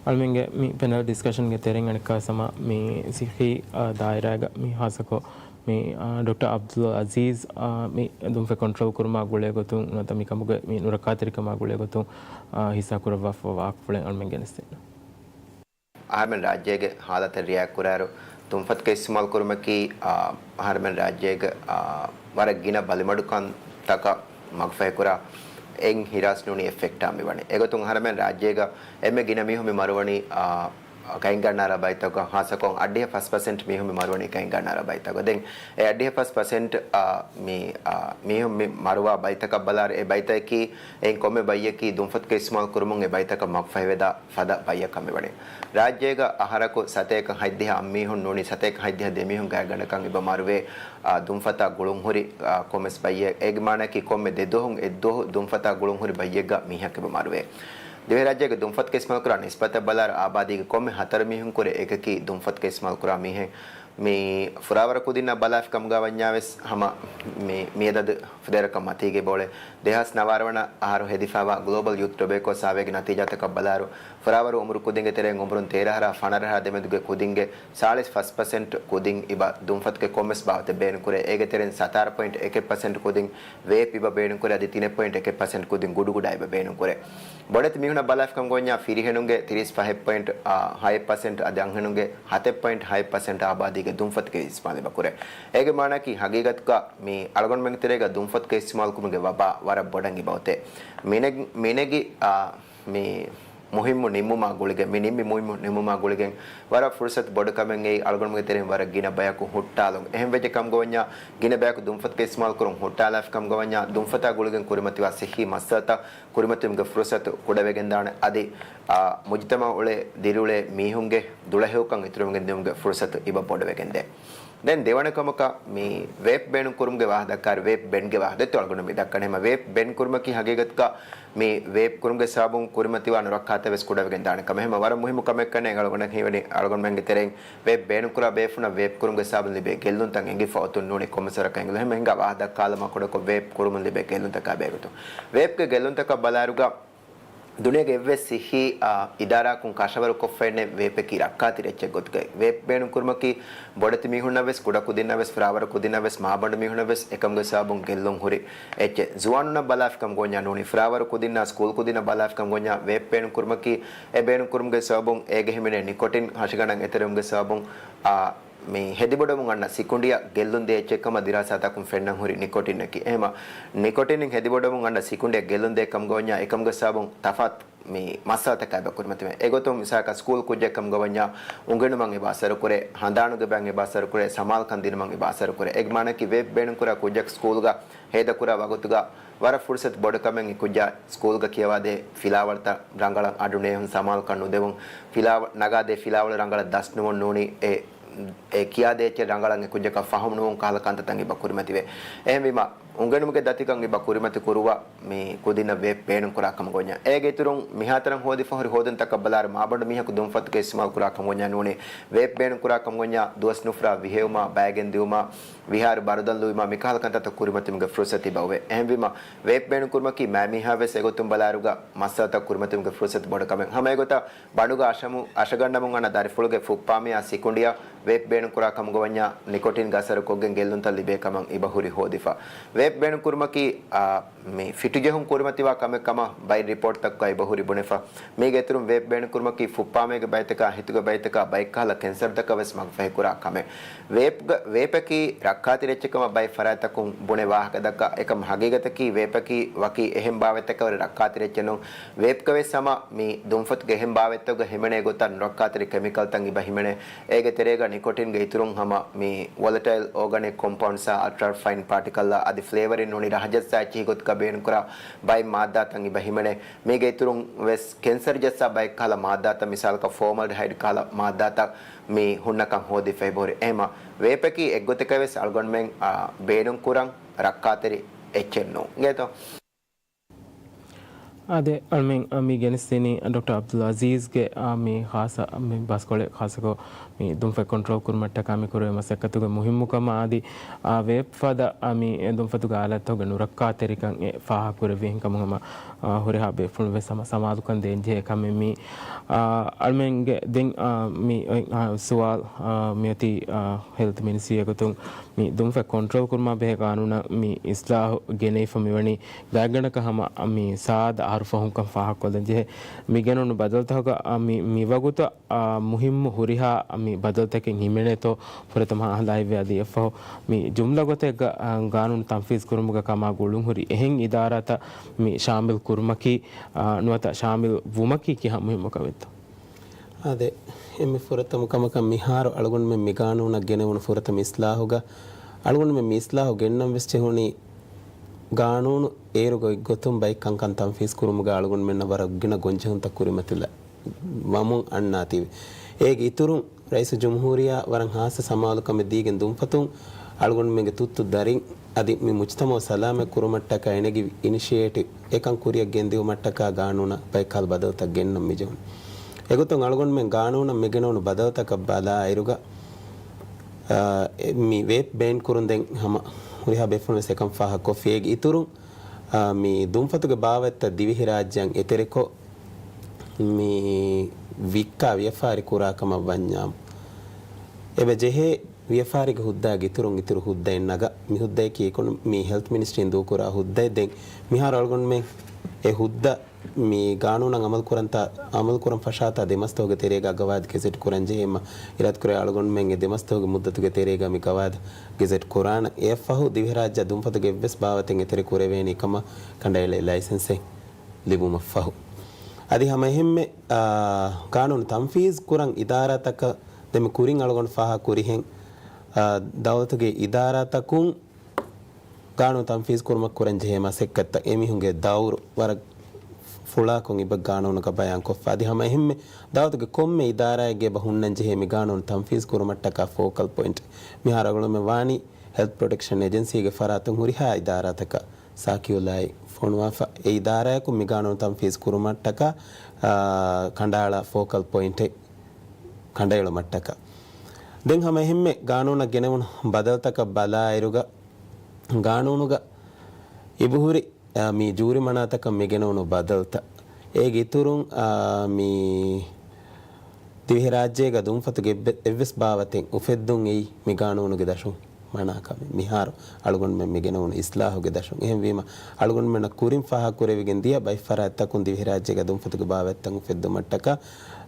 އަޅުމެންގެ މި ޕެނަލް ޑިސްކަޝަންގެ ތެރެއިން އަނެއްކާވެސް ހަމަ މި ސިއްހީ، އާ، ދާއިރާގަ މި ހާއްސަކޮށް މި، އާ، ޑޮކްޓަރ އަބްދުލް އަޒީޒް، އާ، މި ދުންފަތް ކޮންޓްރޯލް ކުރުމާ ގުޅޭ ގޮތުން ނުވަތަ މިކަމުގެ މި ނުރައްކާތެރިކަމާ ގުޅޭ ގޮތުން، އާ، ހިއްސާ ކުރައްވާފަ ވާހަކަފުޅެއް އަޅުމެން ގެނެސްދޭނަން. އަހަރެމެން ރާއްޖޭގެ ހާލަތަށް ރިއާކް ކުރާއިރު، ދުންފަތުގެ އިސްތިމާލް ކުރުމަކީ، އާ، އަހަރެމެން ރާއްޖޭގެ، އާ، ވަރަށް ގިނަ ބަލިމަޑުކަންތަކަށް މަގުފަހިކުރާ އެއް ހިރާސް ނޫނީ އެއް ފެކްޓާ މިވަނީ. އެގޮތުން އަހަރެމެން ރާއްޖޭގަ އެންމެ ގިނަ މީހުން މި މަރުވަނީ، އާ، ގައިންގަންނާރާ ބައިތަކަށް، ހާއްސަކޮށް އަށްޑިހަ ފަސް ޕަސެންޓް މީހުން މި މަރުވަނީ ގައިންގަންނާރާ ބައިތަކަށް. ދެން އެ އަށްޑިހަ ފަސް ޕަސެންޓް، އާ، މި، އާ، މީހުން މި މަރުވާ ބައިތަކަށް ބަލާއިރު، އެ ބައިތަކަކީ އެއިން ކޮންމެ ބައްޔަކީ ދުންފަތުގެ އިސްތިމާލް ކުރުމުން އެ ބައިތަކަށް މަގުފަހިވެދާ ފަދަ ބައްޔަކަށް މިވަނީ. ރާއްޖޭގަ އަހަރަކު ސަތޭކަ ހަތްދިހަ އަށް މީހުން ނޫނީ ސަތޭކަ ހަތްދިހަ ދެ މީހުން ގާތްގަނޑަކަށް އިބަ މަރުވޭ، އާ، ދުންފަތާ ގުޅުންހުރި، އާ، ކޮންމެސް ބައްޔެއް. އޭގެ މާނައަކީ ކޮންމެ ދެ ދުވަހުން އެއް ދުވަހު ދުންފަތާ ގުޅުންހުރި ބައްޔެއްގަ މީހަކު އިބަ މަރުވޭ. ދިވެހިރާއްޖޭގެ ދުންފަތުގެ އިސްތިމާލްކުރާ ނިސްބަތަށް ބަލާއިރު އާބާދީގެ ކޮންމެ ހަތަރު މީހުން ކުރެ އެކަކީ ދުންފަތުގެ އިސްތިމާލްކުރާ މީހެއް. މި ފުރާވަރު ކުދިންނާ ބަލާފި ކަމުގަ ވަންޏާވެސް ހަމަ މި، މިއަދަދު ފުދޭވަރަކަށް މަތީގައި ބޯޅެ. ދެހާސް ނަވާރަ ވަނަ އަހަރު ހެދިފައިވާ ގްލޯބަލް ޔޫތު ޓޮބޭކޯ ސާވޭގެ ނަތީޖާތަކަށް ބަލާއިރު، ފުރާވަރު އުމުރު ކުދިންގެ ތެރެއިން އުމުރުން ތޭރަ އަހަރާ ފަނަރަ އަހަރާ ދެމެދުގެ ކުދިންގެ ސާޅީސް ފަސް ޕަސެންޓް ކުދިން އިބަ ދުންފަތުގެ ކޮންމެސް ބާވަތެއް ބޭނުންކުރޭ. އޭގެ ތެރެއިން ސަތާރަ ޕޮއިންޓް އެކެއް ޕަސެންޓް ކުދިން ވޭޕް އިބަ ބޭނުންކުރޭ. އަދި ތިނެއް ޕޮއިންޓް އެކެއް ޕަސެންޓް ކުދިން ގުޑުގުޑާ އިބަ ބޭނުންކުރޭ. ބޮޑެތި މީހުނަށް ބަލާފިކަމުގަ ވަންޏާ ފިރިހެނުންގެ ތިރީސް ފަހެއް ޕޮއިންޓް ހައެއް ޕަސެންޓް އަދި އަންހެނުންގެ ހަތެއް ޕޮއިންޓް ހައެއް ޕަސެންޓް އާބާދީގެ ދުންފަތުގެ އިސްތިމާލް އިބަ ކުރޭ. އޭގެ މާނައަކީ ހަގީގަތުގަ މި އަޅުގަނޑުމެންގެ ތެރޭގަ ދުންފަތުގެ އިސްތިމާލް ކުރުމުގެ ވަބާ ވަރަށް ބޮޑަށް އިބަ އޮތޭ. މިނެގް-، މިނެގި، އާ، މި މުހިއްމު ނިންމުމާ ގުޅިގެން، މި ނިންމި މުހިއްމު ނިންމުމާ ގުޅިގެން ވަރަށް ފުރުސަތު ބޮޑު ކަމެއް އެއީ އަޅުގަނޑުމެންގެ ތެރެއިން ވަރަށް ގިނަ ބަޔަކު ހުއްޓާލުން. އެހެން ވެއްޖެ ކަމުގަ ވަންޏާ ގިނަ ބަޔަކު ދުންފަތުގެ އިސްތިމާލް ކުރުން ހުއްޓާލާފި ކަމުގަ ވަންޏާ ދުންފަތާ ގުޅިގެން ކުރިމަތިވާ ސިއްހީ މައްސަލަތައް ކުރިމަތިވުމުގެ ފުރުސަތު ކުޑަވެގެންދާނެ. އަދި، އާ، މުޖުތަމައު އުޅޭ ދިރިއުޅޭ މީހުންގެ ދުޅަހެޔޮކަން އިތުރުވެގެން ދިއުމުގެ ފުރުސަތު އިބަ ބޮޑުވެގެންދޭ. ދެން ދެވަނަ ކަމަކަށް މި ވޭޕް ބޭނުން ކުރުމުގެ ވާހަކަ ދައްކާއިރު، ވޭޕް ބެންގެ ވާހަކަ ދެއްތޯ އަޅުގަނޑު މި ދައްކަނީ. ހަމަ ވޭޕް ބެން ކުރުމަކީ ހަގީގަތުގަ މި ވޭޕް ކުރުމުގެ ސަބަބުން ކުރިމަތިވާ ނުރައްކާތައް ވެސް ކުޑަވެގެން ދާނެ ކަމެއް. ހަމަ ވަރަށް މުހިއްމު ކަމެއް ކަންނޭނގެ އަޅުގަނޑަށް ހީވަނީ އަޅުގަނޑުމެންގެ ތެރެއިން ވޭޕް ބޭނުންކުރާ ބޭފުޅުންނަށް ވޭޕް ކުރުމުގެ ސަބަބުން ލިބޭ ގެއްލުންތައް އެނގިފަ އޮތުން ނޫނީ ކޮންމެސް ވަރަކަށް އެނގިލުން. ހަމަ ހިނގާ ވާހަކަ ދައްކާލަމާ ކުޑަކޮށް ވޭޕް ކުރުމުން ލިބޭ ގެއްލުންތަކާ ބެހޭގޮތުން. ވޭޕްގެ ގެއްލުންތަކަށް ބަލާއިރުގަ ދުނިޔޭގެ އެއްވެސް ސިއްހީ، އާ، އިދާރާއަކުން ކަށަވަރުކޮށްފައެއްނެތް ވޭޕަކީ ރައްކާތެރި އެއްޗެއް ގޮތުގައި. ވޭޕް ބޭނުންކުރުމަކީ ބޮޑެތި މީހުންނަށް ވެސް، ކުޑަ ކުދިންނަށް ވެސް، ފުރާވަރު ކުދިންނަށް ވެސް، މާބަނޑު މީހުންނަށް ވެސް އެކަމުގެ ސަބަބުން ގެއްލުން ހުރި އެއްޗެއް. ޒުވާނުންނަށް ބަލާފިކަމުގަ ވަންޏާ ނޫނީ، ފުރާވަރު ކުދިންނާ ސްކޫލް ކުދިންނަށް ބަލާފިކަމުގަ ވަންޏާ ވޭޕް ބޭނުންކުރުމަކީ އެ ބޭނުންކުރުމުގެ ސަބަބުން އޭގެ ހިމެނޭ ނިކޮޓިން ހަށިގަނޑަށް އެތެރެވުމުގެ ސަބަބުން، އާ، މި ހެދިބޮޑުވަމުން އަންނަ ސިކުނޑިއަށް ގެއްލުން ދޭ އެއްޗެއް ކަމަށް ދިރާސާތަކުން ފެންނަން ހުރި ނިކޮޓިންއަކީ. އެހެމަ ނިކޮޓިން ހެދިބޮޑުވަމުން އަންނަ ސިކުނޑިއަށް ގެއްލުން ދޭ ކަމުގަ ވަންޏާ އެކަމުގެ ސަބަބުން ތަފާތު މި މައްސަލަތަކާ އެބަ ކުރިމަތިވޭ. އެގޮތުން މިސާލަކަށް ސްކޫލް ކުއްޖެއް ކަމުގަ ވަންޏާ އުނގެނުމަށް އެބަ އަސަރުކުރޭ، ހަނދާނުގެ ބަޔަށް އެބަ އަސަރުކުރޭ، ސަމާލުކަން ދިނުމަށް އެބަ އަސަރުކުރޭ. އޭގެ މާނައަކީ ވޭޕް ބޭނުންކުރާ ކުއްޖަކު ސްކޫލްގަ ހޭދަކުރާ ވަގުތުގަ ވަރަށް ފުރުސަތު ބޮޑު ކަމެއް އެ ކުއްޖާ ސްކޫލްގަ ކިޔަވާދޭ ފިލާވަޅުތައް ރަނގަޅަށް އަޑު ނޭހުން، ސަމާލުކަން ނުދެވުން، ފިލާވަ-، ނަގާދޭ ފިލާވަޅު ރަނގަޅަށް ދަސްނުވުން ނޫނީ އެ، އެ ކިޔާދޭ އެއްޗެއް ރަނގަޅަށް އެ ކުއްޖަކަށް ފަހުމް ނުވުން ކަހަލަ ކަންތައްތައް އެބަ ކުރިމަތިވޭ. އެހެންވީމަ، އުނގެނުމުގެ ދަތިކަން އެބަ ކުރިމަތި ކުރުވާ މި ކުދިންނަށް ވޭޕް ބޭނުން ކުރާ ކަމަށް ވަންޏާ. އޭގެ އިތުރުން މިހާތަނަށް ހޯދިފަ ހުރި ހޯދުންތަކަށް ބަލާއިރު މާބަނޑު މީހަކު ދުންފަތުގެ އިސްތިމާލް ކުރާ ކަމަށް ވަންޏާ ނޫނީ ވޭޕް ބޭނުން ކުރާ ކަމަށް ވަންޏާ ދުވަސް ނުފުރާ ވިހެއުމާ، ބައިގެން ދިއުމާ، ވިހާރު ބަރުދަން ލުއިމާ، މިކަހަލަ ކަންތައްތައް ކުރިމަތިވުމުގެ ފުރުސަތު އެބަ އޮވޭ. އެހެންވީމަ، ވޭޕް ބޭނުން ކުރުމަކީ މައިމީހާ ވެސް އެގޮތުން ބަލާއިރުގަ މައްސަލަތައް ކުރިމަތިވުމުގެ ފުރުސަތު ބޮޑު ކަމެއް. ހަމަ އެގޮތަށް ބަނޑުގަ އަށަމު-، އަށަގަންނަމުން އަންނަ ދަރިފުޅުގެ ފުއްޕާމެޔާ ސިކުނޑިއަށް ވޭޕް ބޭނުންކުރާ ކަމުގަ ވަންޏާ ނިކޮޓިންގެ އަސަރު ކޮށްގެން ގެއްލުންތައް ލިބޭ ކަމަށް އިބަ ހުރި ހޯދިފަ. ވޭޕް ބޭނުންކުރުމަކީ، އާ، މި ފިޓުޖެހުން ކުރިމަތިވާ ކަމެއް ކަމަށް ބައެއް ރިޕޯޓްތަކުގަ އިބަ ހުރި ބުނެފަ. މީގެ އިތުރުން ވޭޕް ބޭނުންކުރުމަކީ ފުއްޕާމޭގެ ބައިތަކާ، ހިތުގެ ބައިތަކާ، ބައެއްކަހަލަ ކެންސަރުތަކަށް ވެސް މަގުފަހިކުރާ ކަމެއް. ވޭޕްގަ-، ވޭޕަކީ ރައްކާތެރި އެއްޗެއް ކަމަށް ބައެއް ފަރާތްތަކުން ބުނެ ވާހަކަ ދައްކާ. އެކަމް ހަގީގަތަކީ ވޭޕަކީ ވަކި އެހެން ބާވަތްތަކަށް ވުރެ ރައްކާތެރި އެއްޗެއް ނޫން. ވޭޕްގަ ވެސް ހަމަ މި ދުންފަތުގެ އެހެން ބާވަތްތަކުގަ ހިމެނޭ ގޮތަށް ރައްކާތެރި ކެމިކަލްތައް އިބަ ހިމެނޭ. އޭގެ ތެރޭގަ ނިކޮޓިންގެ އިތުރުން ހަމަ މި ވޮލަޓައިލް އޯގަނިކް ކޮމްޕައުންޑްސްއާ، އަލްޓްރާ ފައިން ޕާޓިކަލްއާ އަދި ފްލޭވަރިން ނޫނީ ރަހަޖައްސާ އެއްޗިހި ގޮތުގަ ބޭނުންކުރާ ބައެއް މާއްދާތައް އިބަ ހިމެނޭ. މީގެ އިތުރުން ވެސް ކެންސަރު ޖައްސާ ބައެއް ކަހަލަ މާއްދާތައް، މިސާލަކަށް ފޯމަލްޑިހައިޑް ކަހަލަ މާއްދާތައް މި ހުންނަކަން ހޯދިފައި ބޯރި. އެހެމަ ވޭޕަކީ އެއްގޮތަކަށް ވެސް އަޅުގަނޑުމެން، އާ، ބޭނުންކުރަން ރައްކާތެރި އެއްޗެއް ނޫން. އިނގޭތޯ؟ އާދެ، އަޅުމެން މި ގެނެސްދިނީ ޑޮކްޓަރ ޢަބްދުލް ޢަޒީޒްގެ އާ، މި ޚާއްޞަ މި ބަސްކޮޅެއް، ޚާއްޞަކޮށް މި ދުންފަތް ކޮންޓްރޯލް ކުރުމަށްޓަކާ މި ކުރެވޭ މަސައްކަތުގެ މުހިއްމުކަމާ އަދި އާ، ވޭޕް ފަދަ އާ، މި ދުންފަތުގެ އާލާތްތަކުގެ ނުރައްކާތެރިކަން އެ ފާހަގަކުރެއްވި އެހެންކަމުން ހަމަ އާ، ހުރިހާ ބޭފުޅުން ވެސް ހަމަ ސަމާލުކަން ދޭންޖެހޭ ކަމެއް މީ. އާ، އަޅުމެންގެ ދެން އާ، މި އޮތް އާ، ސުވާލު އާ، މިއޮތީ އާ، ހެލްތު މިނިސްޓްރީއެއްގޮތުން މި ދުންފަތް ކޮންޓްރޯލް ކުރުމާ ބެހޭ ގާނޫނަށް މި އިސްލާހު ގެނެވިފަ މިވަނީ ގާތްގަނޑަކަށް ހަމަ މި ސާދަ އަހަރު ފަހުންކަން ފާހަގަކޮށްލަން ޖެހޭ. މި ގެނުނު ބަދަލުތަކަށް މި، މިވަގުތު އާ، މުހިއްމު ހުރިހާ މި ބަދަލުތަކެއް ހިމެނޭތޯ ފުރަތަމަ އަހަލާ އިއްވެ އަދި އެއަށްފަހު މި ޖުމްލަ ގޮތެއްގަ، އާ، ގާނޫނު ތަންފީޒް ކުރުމުގަ ކަމާ ގުޅުންހުރި އެހެން އިދާރާތައް މި ޝާމިލް ކުރުމަކީ، އާ، ނުވަތަ ޝާމިލް ވުމަކީ ކިހާ މުހިއްމު ކަމެއްތޯ؟ އާދެ، އެންމެ ފުރަތަމަ ކަމަކަށް މިހާރު އަޅުގަނޑުމެން މި ގާނޫނަށް ގެނެވުނު ފުރަތަމަ އިސްލާހުގަ، އަޅުގަނޑުމެން މި އިސްލާހު ގެންނަން ވެސް ޖެހުނީ ގާނޫނު އޭރު ގޮތްގޮތުން ބައެއް ކަންކަން ތަންފީޒް ކުރުމުގަ އަޅުގަނޑުމެންނަށް ވަރަށް ގިނަ ގޮންޖެހުންތައް ކުރިމަތިލަ ވަމުން އަންނާތީވެ. އޭގެ އިތުރުން، ރައީސުލްޖުމްހޫރިއްޔާ ވަރަށް ހާއްސަ ސަމާލުކަމެއް ދީގެން ދުންފަތުން އަޅުގަނޑުމެންގެ ތުއްތު ދަރިން އަދި މި މުޖްތަމަޢު ސަލާމަތް ކުރުމަށްޓަކާ އެނެގި އިނިޝިއޭޓިވް އެކަން ކުރިއަށް ގެންދިއުމަށްޓަކާ ގާނޫނަށް ބައެއް ކަހަލަ ބަދަލުތައް ގެންނަން މިޖެހުނު. އެގޮތުން އަޅުގަނޑުމެން ގާނޫނަށް މިގެނެވުނު ބަދަލުތަކަށް ބަލާއިރުގަ، އާ، އެ، މި ވޭޕް ބޭން ކުރުން ދެން ހަމަ ހުރިހާ ބޭފުޅުން ވެސް އެކަން ފާހަގަކޮށްފި. އޭގެ އިތުރުން، އާ، މި ދުންފަތުގެ ބާވަތްތައް ދިވެހިރާއްޖެއަށް އެތެރެކޮށް، މި ވިއްކާ ވިޔަފާރި ކުރާ ކަމަށް ވަންޏާމު، އެބަ ޖެހޭ ވިޔަފާރީގެ ހުއްދައިގެ އިތުރުން އިތުރު ހުއްދައެއް ނަގާ. މި ހުއްދައަކީ އިކޮނޮ-، މި ހެލްތު މިނިސްޓްރީން ދޫކުރާ ހުއްދައެއް. ދެން މިހާރު އަޅުގަނޑުމެން އެ ހުއްދަ މި ގާނޫނަށް އަމަލު ކުރަންތާ، އަމަލު ކުރަން ފަށާތާ ދެ މަސް ދުވަހުގެ ތެރޭގަ ގަވާއިދު ގެޒެޓް ކުރަން ޖެހޭމަ އިރާދަކުރޭ އަޅުގަނޑުމެން އެ ދެ މަސް ދުވަހުގެ މުއްދަތުގެ ތެރޭގަ މި ގަވާއިދު ގެޒެޓް ކުރާނަން. އެއަށްފަހު ދިވެހިރާއްޖެ ދުންފަތުގެ އެއްވެސް ބާވަތެއް އެތެރެ ކުރެވޭނީ ކަމަށް ކަނޑައެޅޭ ލައިސެންސެއް ލިބުމަށްފަހު. އަދި ހަމަ އެހެންމެ، އާ، ގާނޫނު ތަންފީޒް ކުރަން އިދާރާތަކަށް ދެން މި ކުރިން އަޅުގަނޑު ފާހަގަކުރިހެން، އާ، ދައުލަތުގެ އިދާރާތަކުން ގާނޫނު ތަންފީޒް ކުރުމަށް ކުރަން ޖެހޭ މަސައްކަތްތައް އެމީހުންގެ ދައުރު ވަރަށް ފުޅާކޮށް އިބަ ގާނޫނުގަ ބަޔާންކޮށްފަ. އަދި ހަމަ އެހެންމެ ދައުލަތުގެ ކޮންމެ އިދާރާއެއްގެ އެބަ ހުންނަން ޖެހޭ މި ގާނޫނު ތަންފީޒް ކުރުމަށްޓަކާ ފޯކަލް ޕޮއިންޓް. މިހާރު އަޅުގަނޑުމެން ވާނީ ހެލްތު ޕްރޮޓެކްޝަން އެޖެންސީގެ ފަރާތުން ހުރިހާ އިދާރާތަކަށް ސާކިއުލާއެއް ފޮނުވާފަ. އެ އިދާރާއަކު މި ގާނޫނު ތަންފީޒް ކުރުމަށްޓަކާ، އާ، ކަނޑައަޅާ ފޯކަލް ޕޮއިންޓެއް ކަނޑައެޅުމަށްޓަކާ. ދެން ހަމަ އެހެންމެ ގާނޫނަށް ގެނެވުނު ބަދަލުތަކަށް ބަލާއިރުގަ، ގާނޫނުގަ އިބުހުރި، އާ، މި ޖޫރި މަނާތަކަށް މި ގެނެވުނު ބަދަލުތައް. އޭގެ އިތުރުން، އާ، މި ދިވެހިރާއްޖޭގަ ދުންފަތުގެ އެއްވެ-، އެއްވެސް ބާވަތެއް އުފެއްދުން އެއީ މި ގާނޫނުގެ ދަށުން މަނާކަމެއް. މިހާރު އަޅުގަނޑުމެން މި ގެނެވުނު އިސްލާހުގެ ދަށުން. އެހެންވީމަ، އަޅުގަނޑުމެންނަށް ކުރިން ފާހަގަކުރެވިގެން ދިޔަ ބައެއް ފަރާތްތަކުން ދިވެހިރާއްޖޭގަ ދުންފަތުގެ ބާވަތްތައް އުފެއްދުމަށްޓަކާ،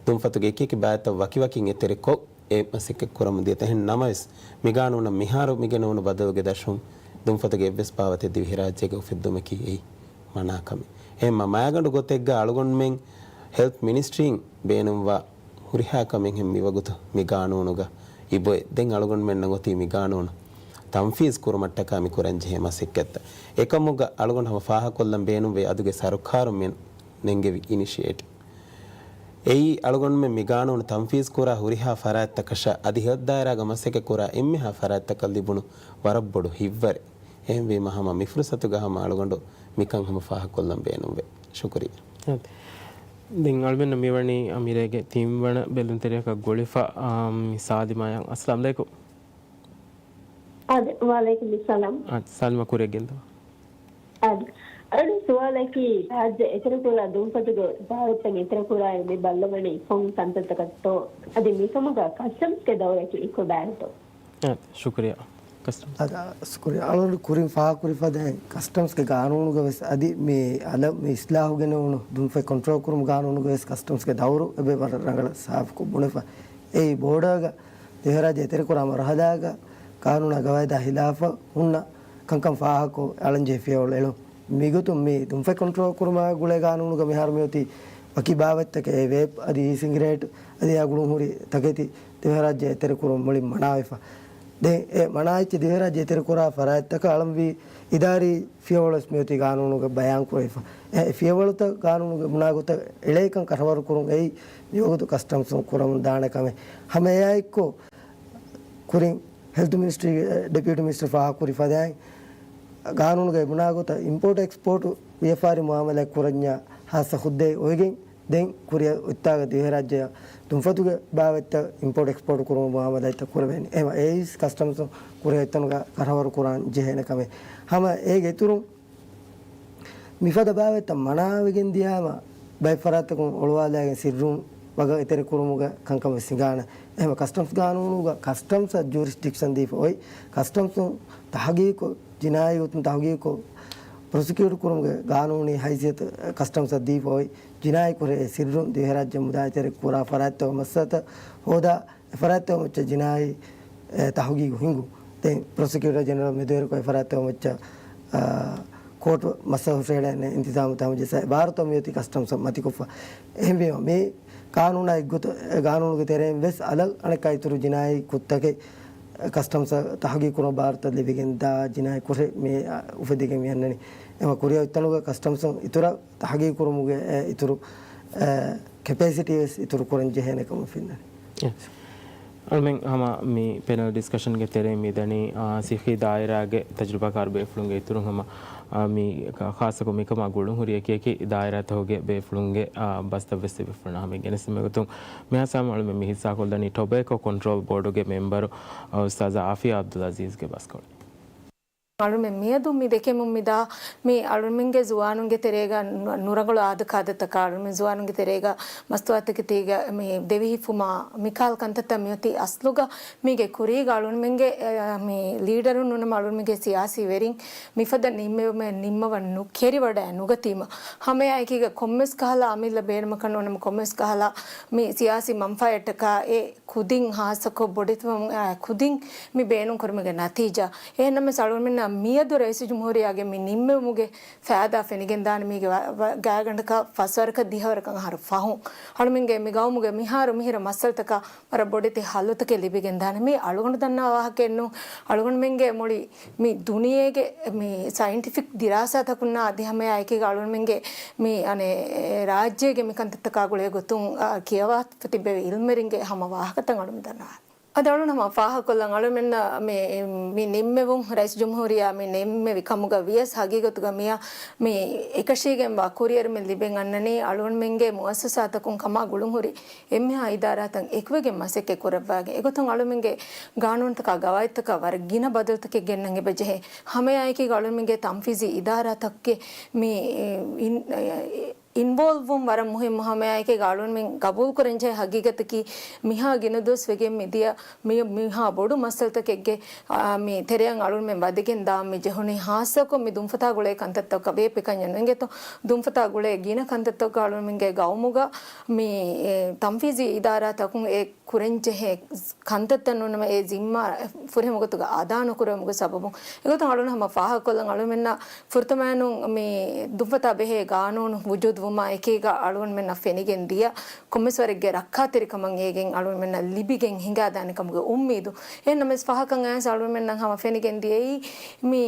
ދުންފަތުގެ އެކިއެކި ބާވަތްތައް ވަކިވަކިން އެތެރެކޮށް، އެ މަސައްކަތް ކުރަމުން ދިޔަތަ. އެހެން ނަމަވެސް، މި ގާނޫނަށް މިހާރު މި ގެނެވުނު ބަދަލުގެ ދަށުން ދުންފަތުގެ އެއްވެސް ބާވަތެއް ދިވެހިރާއްޖޭގަ އުފެއްދުމަކީ އެއީ މަނާކަމެއް. އެހެންމަ މައިގަނޑު ގޮތެއްގަ އަޅުގަނޑުމެން ހެލްތު މިނިސްޓްރީން ބޭނުންވާ ހުރިހާ ކަމެއްހެން މިވަގުތު މި ގާނޫނުގަ އިބޮއެ. ދެން އަޅުގަނޑުމެންނަށް އޮތީ މި ގާނޫނު ތަންފީޒް ކުރުމަށްޓަކާ މި ކުރަންޖެހޭ މަސައްކަތްތައް. އެކަމުގަ އަޅުގަނޑު ހަމަ ފާހަކޮށްލަން ބޭނުންވޭ އަދުގެ ސަރުކާރުން މި ނެންގެވި އިނިޝިއޭޓިވް. އެއީ އަޅުގަނޑުމެން މި ގާނޫނު ތަންފީޒް ކުރާ ހުރިހާ ފަރާތްތަކަށާ އަދި ހެލްތު ދާއިރާގަ މަސައްކަތް ކުރާ އެންމެހާ ފަރާތްތަކަށް ލިބުނު ވަރަށް ބޮޑު ހިތްވަރެއް. އެހެންވީމަ ހަމަ މި ފުރުސަތުގަ ހަމަ އަޅުގަނޑު މިކަން ހަމަ ފާހަކޮށްލަން ބޭނުންވޭ. ޝުކުރިއްޔާ. ދެން އަޅުމެންނަށް މިވަނީ އަމިރޭގެ ތިންވަނަ ބެލުންތެރިޔަކަށް ގުޅިފަ، އާ، މި ސާލިމާއަށް. އައްސަލާމް އަލައިކުމް. އާދެ، ވަޢަލައިކުމް އައްސަލާމް. އާދެ، ސާލިމާ ކުރިއަށް ގެންދަވާ. އާދެ. އަޅު ސުވާލަކީ، ރާއްޖެ އެތެރެކުރާ ދުންފަތުގެ ބާވަތްތައް އެތެރެކުރާއިރު މި ބައްލަވަނީ ކޮން ކަންތައްތަކަށްތޯ؟ އަދި މިކަމުގަ ކަސްޓަމްސްގެ ދައުރަކީ ކޮބާތޯ؟ އާދެ، ޝުކުރިއްޔާ. ކަސްޓަމްސް. އާދެ، ޝުކުރިއްޔާ. އަޅުގަނޑު ކުރިން ފާހަގަކުރި ފަދައިން ކަސްޓަމްސްގެ ގާނޫނުގަ ވެސް އަދި މި އަލަށް މި އިސްލާހު ގެނެވުނު ދުންފަތް ކޮންޓްރޯލް ކުރުމުގެ ގާނޫނުގަ ވެސް ކަސްޓަމްސްގެ ދައުރު އެބަ ވަރަށް ރަނގަޅަށް ސާފުކޮށް ބުނެފަ. އެއީ ބޯޑަރގަ ދިވެހިރާއްޖެ އެތެރެކުރާ މަރުހަލާގަ ގާނޫނާ ގަވާއިދާ ހިލާފަށް ހުންނަ ކަންކަން ފާހަގަކޮށް އަޅަންޖެހޭ ފިޔަވަޅު އެޅުން. މިގޮތުން މި ދުންފަތް ކޮންޓްރޯލް ކުރުމާ ގުޅޭ ގާނޫނުގަ މިހާރު މިއޮތީ ވަކި ބާވަތްތަކެއް، އެ ވޭޕް އަދި އީ ސިނގިރޭޓް އަދި އެއާ ގުޅުންހުރި ތަކެތި ދިވެހިރާއްޖެ އެތެރެކުރުން މުޅިން މަނާވެފަ. ދެން އެ މަނާވެއްޖެ ދިވެހިރާއްޖެ އެތެރެކުރާ ފަރާތްތަކަށް އަޅަންވީ އިދާރީ ފިޔަވަޅުވެސް މިއޮތީ ގާނޫނުގަ ބަޔާންކުރެވިފަ. އެ ފިޔަވަޅުތައް ގާނޫނުގެ ބުނާ ގޮތަށް އެޅޭކަން ކަށަވަރުކުރުން އެއީ މިވަގުތު ކަސްޓަމްސުން ކުރަމުން ދާނެ ކަމެއް. ހަމަ އެއާއެއްކޮށް ކުރިން ހެލްތު މިނިސްޓްރީގެ ޑެޕިއުޓީ މިނިސްޓަރ ފާހަގަކުރި ފަދައިން، ގާނޫނުގައި ބުނާ ގޮތަށް އިމްޕޯޓް އެކްސްޕޯޓް ވިޔަފާރި މުއާމަލާތް ކުރަންޏާ ހާއްސަ ހުއްދައެއް އޮވެގެން ދެން ކުރިއަށް އޮތްތާގަ ދިވެހިރާއްޖެއަށް ދުންފަތުގެ ބާވަތްތައް އިމްޕޯޓް އެކްސްޕޯޓް ކުރުމަށް މުއާމަލާތްތައް ކުރެވޭނެ. އެހެމަ އެއީސް ކަސްޓަމްސުން ކުރިއަށް އޮތްތަނުގަ ކަރަވަރު ކުރާން ޖެހޭނެ ކަމެއް. ހަމަ އޭގެ އިތުރުން މިފަދަ ބާވަތްތައް މަނާވެގެން ދިޔާމަ، ބައެއް ފަރާތްތަކުން އޮޅުވާލައިގެން ސިއްރުން ވަގަށް އެތެރެ ކުރުމުގެ ކަންކަމެއް ހިނގާނެ. އެހެމަ ކަސްޓަމްސް ގާނޫނުގަ ކަސްޓަމްސަށް ޖޫރިސްޑިކްޝަން ދީފަ އޮތް، ކަސްޓަމްސުން ތަހުގީގު، ޖިނާއީ ގޮތުން ތަހުގީގު ޕްރޮސިކިއުޓް ކުރުމުގެ ގާނޫނީ ހައިސިއްޔަތު ކަސްޓަމްސަށް ދީފަ އޮތް، ޖިނާއީ ކުރެ އެ ސިއްރުން ދިވެހިރާއްޖެ މުދާ އެތެރެ ކުރާ ފަރާތްތަކުގެ މައްސަލަތައް ހޯދާ، އެ ފަރާތްތަކުގެ މައްޗަށް ޖިނާއީ، އެ، ތަހުގީގު ހިނގު. ދެން ޕްރޮސިކިއުޓަރ ޖެނެރަލް މެދުވެރިކޮށް އެ ފަރާތްތަކުގެ މައްޗަށް، އާ، ކޯޓު މައްސަލަ ހުށަހެޅޭނެ އިންތިޒާމު ތަމަޖެސާ އެ ބާރުތައް މިއޮތީ ކަސްޓަމްސަށް މަތިކޮށްފަ. އެހެންވީމަ މި ގާނޫނާ އެއްގޮތަށް، އެ ގާނޫނުގެ ތެރެއިން ވެސް އަލަށް އަނެއްކާ އިތުރު ޖިނާއީ ކުށްތަކެއް ކަސްޓަމްސަށް ތަހުގީގު ކުރުމަށް ބާރުތައް ލިބިގެން ދާ ޖިނާއީ ކުށެއް މި، އާ، އުފެދިގެން މި އަންނަނީ. އެމަ ކުރިއަށް އޮތްތަނުގަ ކަސްޓަމްސުން އިތުރަށް ތަހުގީގު ކުރުމުގެ، އެ، އިތުރު، އެ، ކެޕޭސިޓީ ވެސް އިތުރު ކުރަން ޖެހޭނެ ކަމަށް ފެންނަނީ. އަޅުމެން ހަމަ މި ޕެނަލް ޑިސްކަޝަންގެ ތެރެއިން މިދަނީ، އާ، ސިއްހީ ދާއިރާގެ ތަޖުރިބާކާރު ބޭފުޅުންގެ އިތުރުން ހަމަ، އާ، މި ޚާއްޞަކޮށް މިކަމާ ގުޅުންހުރި އެކިއެކި ދާއިރާތަކުގެ ބޭފުޅުންގެ، އާ، ބަސްތައް ވެސް ދެ ބޭފުޅުންނާ ހަމަ ގެނެސްދިނުމެއް ގޮތުން މިހާ ސާމް އަޅުމެން މި ހިއްސާކޮށްދަނީ ޓޮބޭކޯ ކޮންޓްރޯލް ބޯޑުގެ މެމްބަރު، އާ، އުސްތާޒާ އާފިޔާ އަބްދުލް އަޒީޒްގެ ބަސްކޮޅު. އަޅުމެން މިއަދު މި ދެކެމުން މިދާ މި އަޅުމެންގެ ޒުވާނުންގެ ތެރޭގަ ނު-، ނުރަނގަޅު އާދަކާދަތަކާ، އަޅުމެން ޒުވާނުންގެ ތެރޭގަ މަސްތުވާތަކެތީގަ މި ދެވިހިފުމާ، މިކާލް ކަންތައްތައް މިއޮތީ އަސްލުގަ މީގެ ކުރީގަ އަޅުމެންގެ، އެ، މި ލީޑަރުން ނޫނަމަ އަޅުމެންގެ ސިޔާސީ ވެރިން މިފަދަ ނިންމެވުމެއް ނިންމަވަން ނުކެރިވަޑައި ނުގަތީމަ، ހަމައެއާއެކީގަ ކޮންމެސް ކަހަލަ އަމިއްލަ ބޭނުމަކަށް ނޫނަމަ ކޮންމެސް ކަހަލަ މި ސިޔާސީ މަންފާއެއްޓަކާ އެ ކުދިން ހާއްސަކޮށް ބޮޑެތިވަމުން އާ ކުދިން މި ބޭނުންކުރުމުގެ ނަތީޖާ. އެހެންނަމަވެސް އަޅުގަނޑުމެންނަށް މިއަދު ރައީސުލްޖުމްހޫރިއްޔާގެ މި ނިންމެވުމުގެ ފައިދާ ފެނިގެންދާނެ މީގެ ވަ-، ވަ-، ގާތްގަނޑަކަށް ފަސްވަރަކަށް ދިހަވަރަކަށް އަހަރު ފަހުން. އަޅުމެންގެ މި ގައުމުގެ މިހާރު މިހިރަ މައްސަލަތަކަށް ވަރަށް ބޮޑެތި ހައްލުތަކެއް ލިބިގެންދާނެ. މީ އަޅުގަނޑު ދަންނަވާ ވާހަކައެއްނޫން. އަޅުގަނޑުމެންގެ މުޅި މި ދުނިޔޭގެ މި ސައިންޓިފިކް ދިރާސާތަކުންނާ އަދި ހަމައެއާއެކީގަ އަޅުގަނޑުމެންގެ މި އަނެއް ރާއްޖޭގެ މި ކަންތައްތަކާ ގުޅޭ ގޮތުން، އާ، ކިޔަވާ ތިއްބެވި އިލްމެރިންގެ ހަމަ ވާހަކަތައް އަޅުމެން ދަންނަވާނެ. އަދި އަޅުން ހަމަ ފާހަގަކޮށްލަން އަޅުމެންނަށް މި، މި ނިންމެވުން ރައީސް ޖުމްހޫރިއްޔާ މި ނިންމެވި ކަމުގަ ވިޔަސް ހަގީގަތުގަ މިޔަށް މި އެކަށީގެންވާ ކުރިއެރުމެއް ލިބެން އަންނަނީ އަޅުގަނޑުމެންގެ މުއައްސަސާތަކުން ކަމާ ގުޅުންހުރި އެންމެހާ އިދާރާތައް އެކުވެގެން މަސައްކަތް ކުރައްވާގެން. އެގޮތުން އަޅުމެންގެ ގާނޫނުތަކާ ގަވާއިދުތަކަށް ވަރަށް ގިނަ ބަދަލުތަކެއް ގެންނަން އެބަ ޖެހޭ. ހަމައެއާއެކީގަ އަޅުމެންގެ ތަންފީޒީ އިދާރާތަކުގެ މި އިން-، އިންވޯލްވްވުން ވަރަށް މުހިއްމު. ހަމައެއާއެކީގަ އަޅުގަނޑުމެން ގަބޫލުކުރަންޖެހޭ ހަގީގަތަކީ، މިހާ ގިނަ ދުވަސް ވެގެން މިދިޔަ މި-، މިހާ ބޮޑު މައްސަލަތަކެއްގެ، އާ، މި ތެރެއަށް އަޅުގަނޑުމެން ވަދެގެން ދާން މި ޖެހުނީ. ހާއްސަކޮށް މި ދުންފަތާ ގުޅޭ ކަންތައްތަކަށް ވޭޕް އެކަންޏެއް ނުއިނގޭތޯ. ދުންފަތާ ގުޅޭ ގިނަ ކަންތައްތަކަށް އަޅުގަނޑުމެންގެ ގައުމުގަ މި، އެ، ތަންފީޒީ އިދާރާތަކުން އެ ކުރަންޖެހޭ ކަންތައްތައް ނޫނަމަ އެ ޒިންމާ ފުރިހަމަ ގޮތުގަ އަދާ ނުކުރެވުމުގެ ސަބަބުން. އެގޮތުން އަޅުން ހަމަ ފާހަގަކޮށްލަން އަޅުމެންނަށް ފުރަތަމައިނުން މި ދުންފަތާ ބެހޭ ގާނޫނު ވުޖޫދުވުމާ އެކީގަ އަޅުގަނޑުމެންނަށް ފެނިގެން ދިޔަ ކޮންމެސް ވަރެއްގެ ރައްކާތެރިކަމަށް އޭގެން އަޅުގަނޑުމެންނަށް ލިބިގެން ހިނގާދާނެ ކަމުގެ އުއްމީދު. އެހެންނަމަވެސް ފާހަގަކަން އައިސް އަޅުގަނޑުމެންނަށް ހަމަ ފެނިގެން ދިޔައީ މި،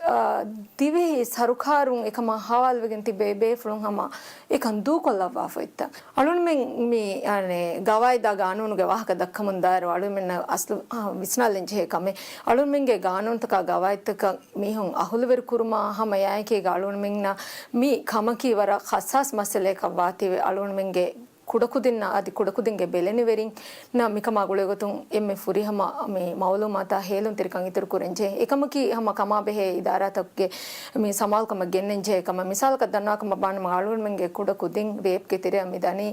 އާ، ދިވެހި ސަރުކާރުން އެކަމާ ހަވާލުވެގެން ތިބޭ ބޭފުޅުން ހަމަ އެކަން ދޫކޮށްލައްވާފަ އޮތްތަން. އަޅުންމެން މި، އަނެ، ގަވާއިދާ ގާނޫނުގެ ވާހަކަ ދައްކަމުން ދާއިރު އަޅުމެންނަށް އަސްލު، އާ، ވިސްނާލަން ޖެހޭ ކަމެއް. އަޅުމެންގެ ގާނޫނުތަކާ ގަވާއިދުތަކަށް މީހުން އަހުލުވެރި ކުރުމާ ހަމަ އެއާއެކީގަ އަޅުމެންނަށް މި ކަމަކީ ވަރަށް ހައްސާސް މައްސަލައަކަށް ވާތީވެ އަޅުމެންގެ ކުޑަކުދިންނަށް އަދި ކުޑަކުދިންގެ ބެލެނިވެރިންނަށް މިކަމާ ގުޅޭގޮތުން އެންމެ ފުރިހަމަ މި މައުލޫމާތާ ހޭލުންތެރިކަން އިތުރު ކުރަންޖެހޭ. އެކަމަކީ ހަމަ ކަމާބެހޭ އިދާރާތަކުގެ މި ސަމާލުކަމަށް ގެންނަންޖެހޭ ކަމަށް. މިސާލަކަށް ދަންނަވާކަމަށް ބާނަމަ އަޅުގަނޑުމެންގެ ކުޑަކުދިން ވޭޕްގެ ތެރެއަށް މި ދަނީ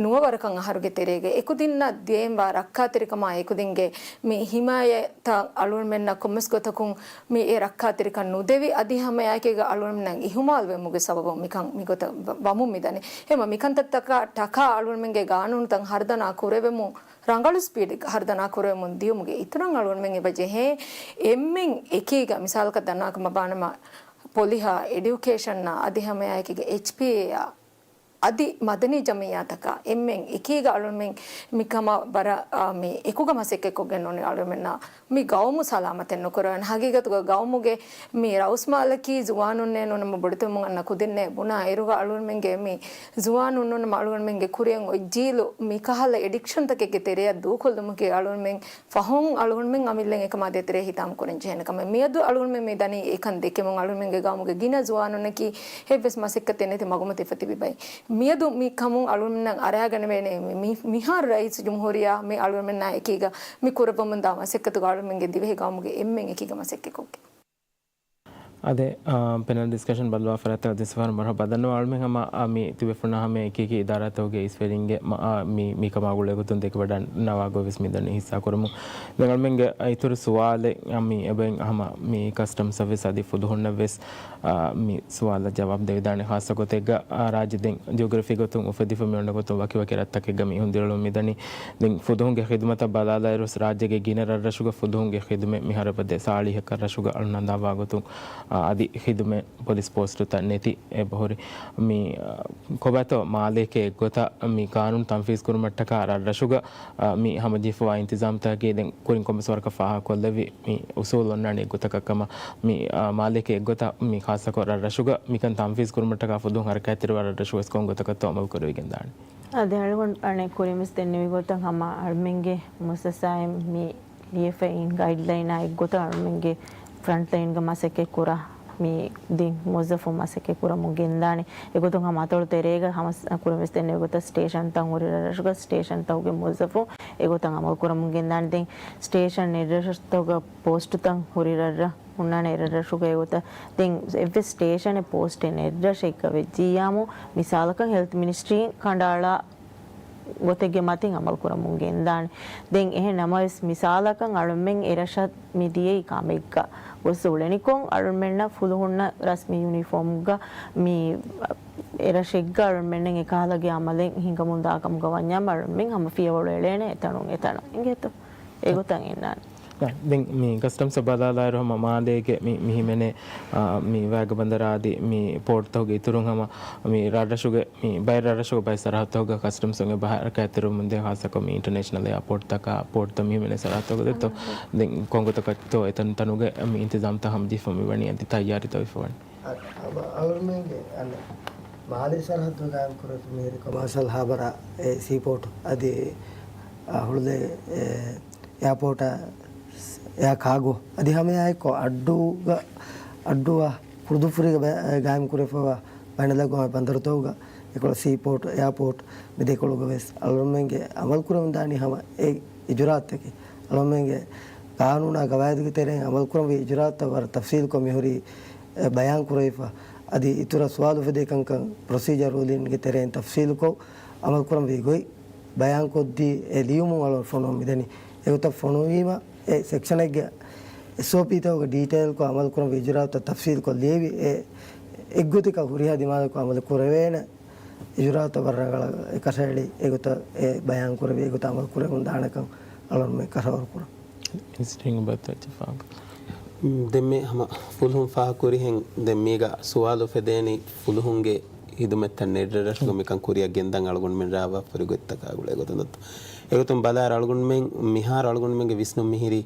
ނުވަ ވަރަކަށް އަހަރުގެ ތެރޭގަ. އެކުދިންނަށް ދޭންވާ ރައްކާތެރިކަމާ އެކުދިންގެ މި ހިމާޔަތަށް އަޅުގަނޑުމެންނަށް ކޮންމެސް ގޮތަކުން މި އެ ރައްކާތެރިކަން ނުދެވި، އަދި ހަމައެއާއެކީގަ އަޅުގަނޑުމެންނަށް އިހުމާލުވެމުގެ ސަބަބުން މިކަން މިގޮތަށް ވަ-، ވަމުން މިދަނީ. އެހެންވީމަ މިކަންތައްތަކާ ޓަކާ އަޅުގަނޑުމެންގެ ގާނޫނުތައް ހަރުދަނާ ކުރެވެމުން ރަނގަޅު ސްޕީޑެއްގަ ހަރުދަނާ ކުރެވެމުން ދިޔުމުގެ އިތުރަށް އަޅުގަނޑުމެން އެބަ ޖެހޭ އެންމެން އެކީގަ މިސާލަކަށް ދަންނަވާކަމަށް ބާނަމަ ޕޮލިހާ، އެޑިއުކޭޝަންއާ އަދި ހަމައެއާއެކީގަ އެޗްޕީއޭއާ އަދި މަދަނީ ޖަމިއްޔާތަކާ އެންމެން އެކީގަ އަޅުމެން މިކަމަށް ވަރަށް، އާ، މި އެކުގަ މަސައްކަތްކޮށްގެން އުޅެނީ އަޅުމެންނާ މި ގައުމު ސަލާމަތެއް ނުކުރެވޭނެ. ހަގީގަތުގަ ގައުމުގެ މި ރައުސްމާލަކީ ޒުވާނުންނޭ ނޫނަމަ ބޮޑެތިވުމުން އަންނަ ކުދިންނޭ ބުނާ އިރުގަ އަޅުމެންގެ މި ޒުވާނުން ނޫނަމަ އަޅުމެންގެ ކުރިއަށް އޮތް ޖީލު މިކަހަލަ އެޑިކްޝަންތަކެއްގެ ތެރެއަށް ދޫކޮށްލުމަކީ އަޅުމެން ފަހުން އަޅުގަނޑުމެން އަމިއްލައިން އެކަމާ ދޭތެރޭ ހިތާމަކުރަން ޖެހޭނެ ކަމެއް. މިއަދު އަޅުގަނޑުމެން މި ދަނީ އެކަން ދެކެމުން އަޅުގަނޑުމެންގެ ގައުމުގެ ގިނަ ޒުވާނުންނަކީ އެއްވެސް މަސައްކަތެއް ނެތި މަގުމަތި ފަތިބި ބައެއް. މިއަދު މި ކަމުން އަޅުގަނޑުމެންނަށް އަރާގަނެވޭނެ މި، މި، މިހާރު ރައީސް ޖުމްހޫރިއްޔާ މި އަޅުގަނޑުމެންނާ އެކީގަ މި ކުރައްވަމުންދާ މަސައްކަތުގަ އަޅުގަނޑުމެންގެ ދިވެހި ގައުމުގެ އެންމެން އެކީގަ މަސައްކަތްކޮށްގެން. އާދެ، އާ، ޕެނަލް ޑިސްކަޝަން ބައްލަވާ ފަރާތަށް އަދި ސަފަރު މަރުހަބާ ދަންނަވާ. އަޅުމެން ހަމަ، އާ، މި ތިބޭފުޅުންނާ ހަމަ އެކި އެކި އިދާރާތަކުގެ އިސްވެރިންގެ މަ-، އާ، މި، މިކަމާ ގުޅޭގޮތުން ދެކެވަޑަންނަވާ ގޮތްވެސް މިދަނީ ހިއްސާކުރަމުން. ދެން އަޅުމެންގެ އިތުރު ސުވާލެއް، އާ، މި އެބައިން ހަމަ މި ކަސްޓަމްސް ސަރވިސް އަދި ފުލުހުންނަށްވެސް، އާ، މި ސުވާލަށް ޖަވާބު ދެވިދާނެ. ޚާއްޞަ ގޮތެއްގަ، އާ، ރާއްޖެ ދެން ޖިއޮގްރަފީ ގޮތުން އުފެދިފަ މި އޮންނަ ގޮތުން ވަކިވަކި ރަށްތަކެއްގަ މި އިހުން ދިރިއުޅުމުން މިދަނީ. ދެން ފުލުހުންގެ ޚިދުމަތަށް ބަލާލާއިރުވެސް ރާއްޖޭގެ ގިނަ ރަށްރަށުގަ ފުލުހުންގެ ޚިދުމަތް މިހާރު އެބަ ދޭ ސާޅީހަކަށް ރަށުގަ އަޅުގަނޑު އަންނަންދާވާ ގޮތުން، އާ، އަދި ޚިދުމަތް ޕޮލިސް ޕޯސްޓުތައް ނެތި އެބަހުރި. މި، އާ، ކޮބާތޯ މާލޭގެ އެއްގޮތަށް މި ޤާނޫނު ތަންފީޒު ކުރުމަށްޓަކާ ރަށްރަށުގަ، އާ، މި ހަމަޖެހިފަވާ އިންތިޒާމްތަކަކީ ދެން ކުރިން ކޮންމެސް ވަރަކަށް ފާހަގަކޮށްލެއްވި މި އުސޫލު އޮންނާނެ އެއްގޮތަކަށް ކަމަށް. މި، އާ، މާލޭގެ އެއްގޮތަށް މި ޚާއްޞަކޮށް ރަށްރަށުގަ މިކަން ތަންފީޒު ކުރުމަށްޓަކާ ފުލުހުން ހަރަކާތްތެރިވާ ރަށްރަށު ވެސް ކޮން ގޮތަކަށްތޯ އަމަލު ކުރެވިގެން ދާނެ. އާދެ، އަޅުގަނޑު އަނެއް ކުރިން ވެސް ދެންނެވި ގޮތަށް ހަމަ އަޅުމެންގެ މުއައްސަސާއިން މި ލިޔެފައި އިން ގައިޑްލައިނާ އެއްގޮތަށް އަޅުމެންގެ ފްރަންޓްލައިންގަ މަސައްކަތް ކުރާ މި ދިން މުވައްޒަފުން މަސައްކަތް ކުރަމުން ގެންދާނެ. އެގޮތުން ހަމަ އަތޮޅު ތެރޭގަ ހަމަ ކުރިން ވެސް ދެންނެވި ގޮތަށް ސްޓޭޝަންތައް ހުރި ރަށްރަށުގަ ސްޓޭޝަންތަކުގެ މުވައްޒަފުން އެގޮތަށް އަމަލު ކުރަމުން ގެންދާނެ. ދެން ސްޓޭޝަން އެއްރަށްރަށްތަކުގަ ޕޯސްޓުތައް ހުރި ރަށްރަށް ހުންނާނެ އެއްރަށްރަށުގަ އެގޮތަށް. ދެން އެއްވެސް ސްޓޭޝަނެއް ޕޯސްޓެއް ނެތް ރަށެއްގަ ވެއްޖިއްޔާމު، މިސާލަކަށް ހެލްތް މިނިސްޓްރީން ކަނޑައަޅާ ގޮތެއްގެ މަތިން އަމަލު ކުރަމުން ގެންދާނެ. ދެން އެހެން ނަމަވެސް، މިސާލަކަށް އަޅުމެން އެރަށަށް މި ދިޔައީ ކަމެއްގަ ގޮސް އުޅެނިކޮށް، އަޅުމެންނަށް ފުލުހުންނަށް ރަސްމީ ޔުނީފޯމްގަ މި އެރަށެއްގަ އަޅުމެންނަށް އެކަހަލަ އަމަލެއް ހިނގަމުން ދާކަމުގަ ވަންޏާ، އަޅުމެން ހަމަ ފިޔަވަޅު އެޅޭނެ އެތަނުން އެތަނަށް. އިނގޭތޯ؟ އެގޮތަށް އިންނާނެ. ދެން މި ކަސްޓަމްސް ބަލާލާއިރު ހަމަ މާލޭގެ މި، މި ހިމެނޭ، އާ، މި ވައިގަ ބަނދަރާ އަދި މި ޕޯޓްތަކުގެ އިތުރުން ހަމަ މި ރަށްރަށުގެ މި ބައެއް ރަށްރަށުގެ ބައެއް ސަރަހައްދުތަކުގަ ކަސްޓަމްސް އެބަ ހަރަކާތްތެރިވަމުންދޭ، ޚާއްޞަކޮށް މި އިންޓަރނޭޝަނަލް އެއާޕޯޓްތަކާ، ޕޯޓްތައް މި ހިމެނޭ ސަރަހައްދުތަކުގަ ދެއްތޯ. ދެން ކޮންގޮތަކަށްތޯ އެތަންތަނުގެ މި އިންތިޒާމްތައް ހަމަޖެހިފަ މިވަނީ އަދި ތައްޔާރީތައް ވެފަ ވަނީ. އަ-، އަ-، އަޅުމެންގެ އަނެއް މާލޭ ސަރަހައްދު ގާއިމް ކުރެވިފަ މިހިރީ ކޮމާސަލް ހާބަރ އެ ސީޕޯޓް އަދި، އަ، ހުޅުލޭ އެ އެއާޕޯޓާ އެއާ ކާގޯ އަދި ހަމައެއާއެއްކޮށް އައްޑޫގަ، އައްޑޫއާ ކުޅުދުއްފުރީގަ ބަ-، ގާއިމް ކުރެވިފައިވާ ބައިނަލްއަގުވާމީ ބަނދަރުތަކުގަ އެކޮޅަށް ސީޕޯޓް، އެއާޕޯޓް މި ދެކޮޅުގަ ވެސް އަޅުމެންގެ އަމަލު ކުރަމުންދާނީ ހަމަ އެ އިޖުރާއަތްތަކެއް. އަޅުމެންގެ ގާނޫނާ ގަވާއިދުގެ ތެރެއިން އަމަލު ކުރަންވީ އިޖުރާއަތްތައް ވަރަށް ތަފްސީލުކޮށް މިހުރީ، އެ، ބަޔާން ކުރެވިފަ. އަދި އިތުރަށް ސުވާލު އުފެދޭ ކަންކަން ޕްރޮސީޖަރ ރޫލިންގެ ތެރެއިން ތަފްސީލުކޮށް އަމަލު ކުރަންވީ ގޮތް ބަޔާންކޮށްދީ، އެ ލިޔުމުން އަޅުގަނޑު ފޮނުވަން މިދަނީ. އެގޮތަށް ފޮނުވީމަ، އެ ސެކްޝަނެއްގެ އެސްއޯޕީތަކުގެ ޑީޓެއިލްކޮށް އަމަލު ކުރަންވީ އިޖުރާއަތްތައް ތަފްސީލްކޮށް ލިޔެވި، އެ އެއްގޮތަކަށް ހުރިހާ ދިމާލަކު އަމަލު ކުރެވޭނެ އިޖުރާއަތްތައް ވަރަށް ރަނގަޅަށް އެކަށައެޅި، އެގޮތަށް އެ ބަޔާން ކުރެވި، އެގޮތަށް އަމަލު ކުރެވެމުން ދާނެކަން އަޅުގަނޑުމެން ކަށަވަރު ކުރަން. މިނިސްޓްރީން އެބައޮތްތޯ އެއްޗެއް ފާހަގަ؟ ދެން މި ހަމަ ފުލުހުން ފާހަގަކުރިހެން، ދެން މީގަ ސުވާލު އުފެދޭނީ ފުލުހުންގެ ހިދުމަތްތައް ނެތް ރަށްރަށުގަ މިކަން ކުރިއަށް ގެންދަން އަޅުގަނޑުމެން ރާވާފަ ހުރި ގޮތްތަކާ ގުޅޭ ގޮތުން ދޮއްތޯ. އެގޮތުން ބަލާއިރު އަޅުގަނޑުމެން މިހާރު އަޅުގަނޑުމެންގެ ވިސްނުން މިހިރީ،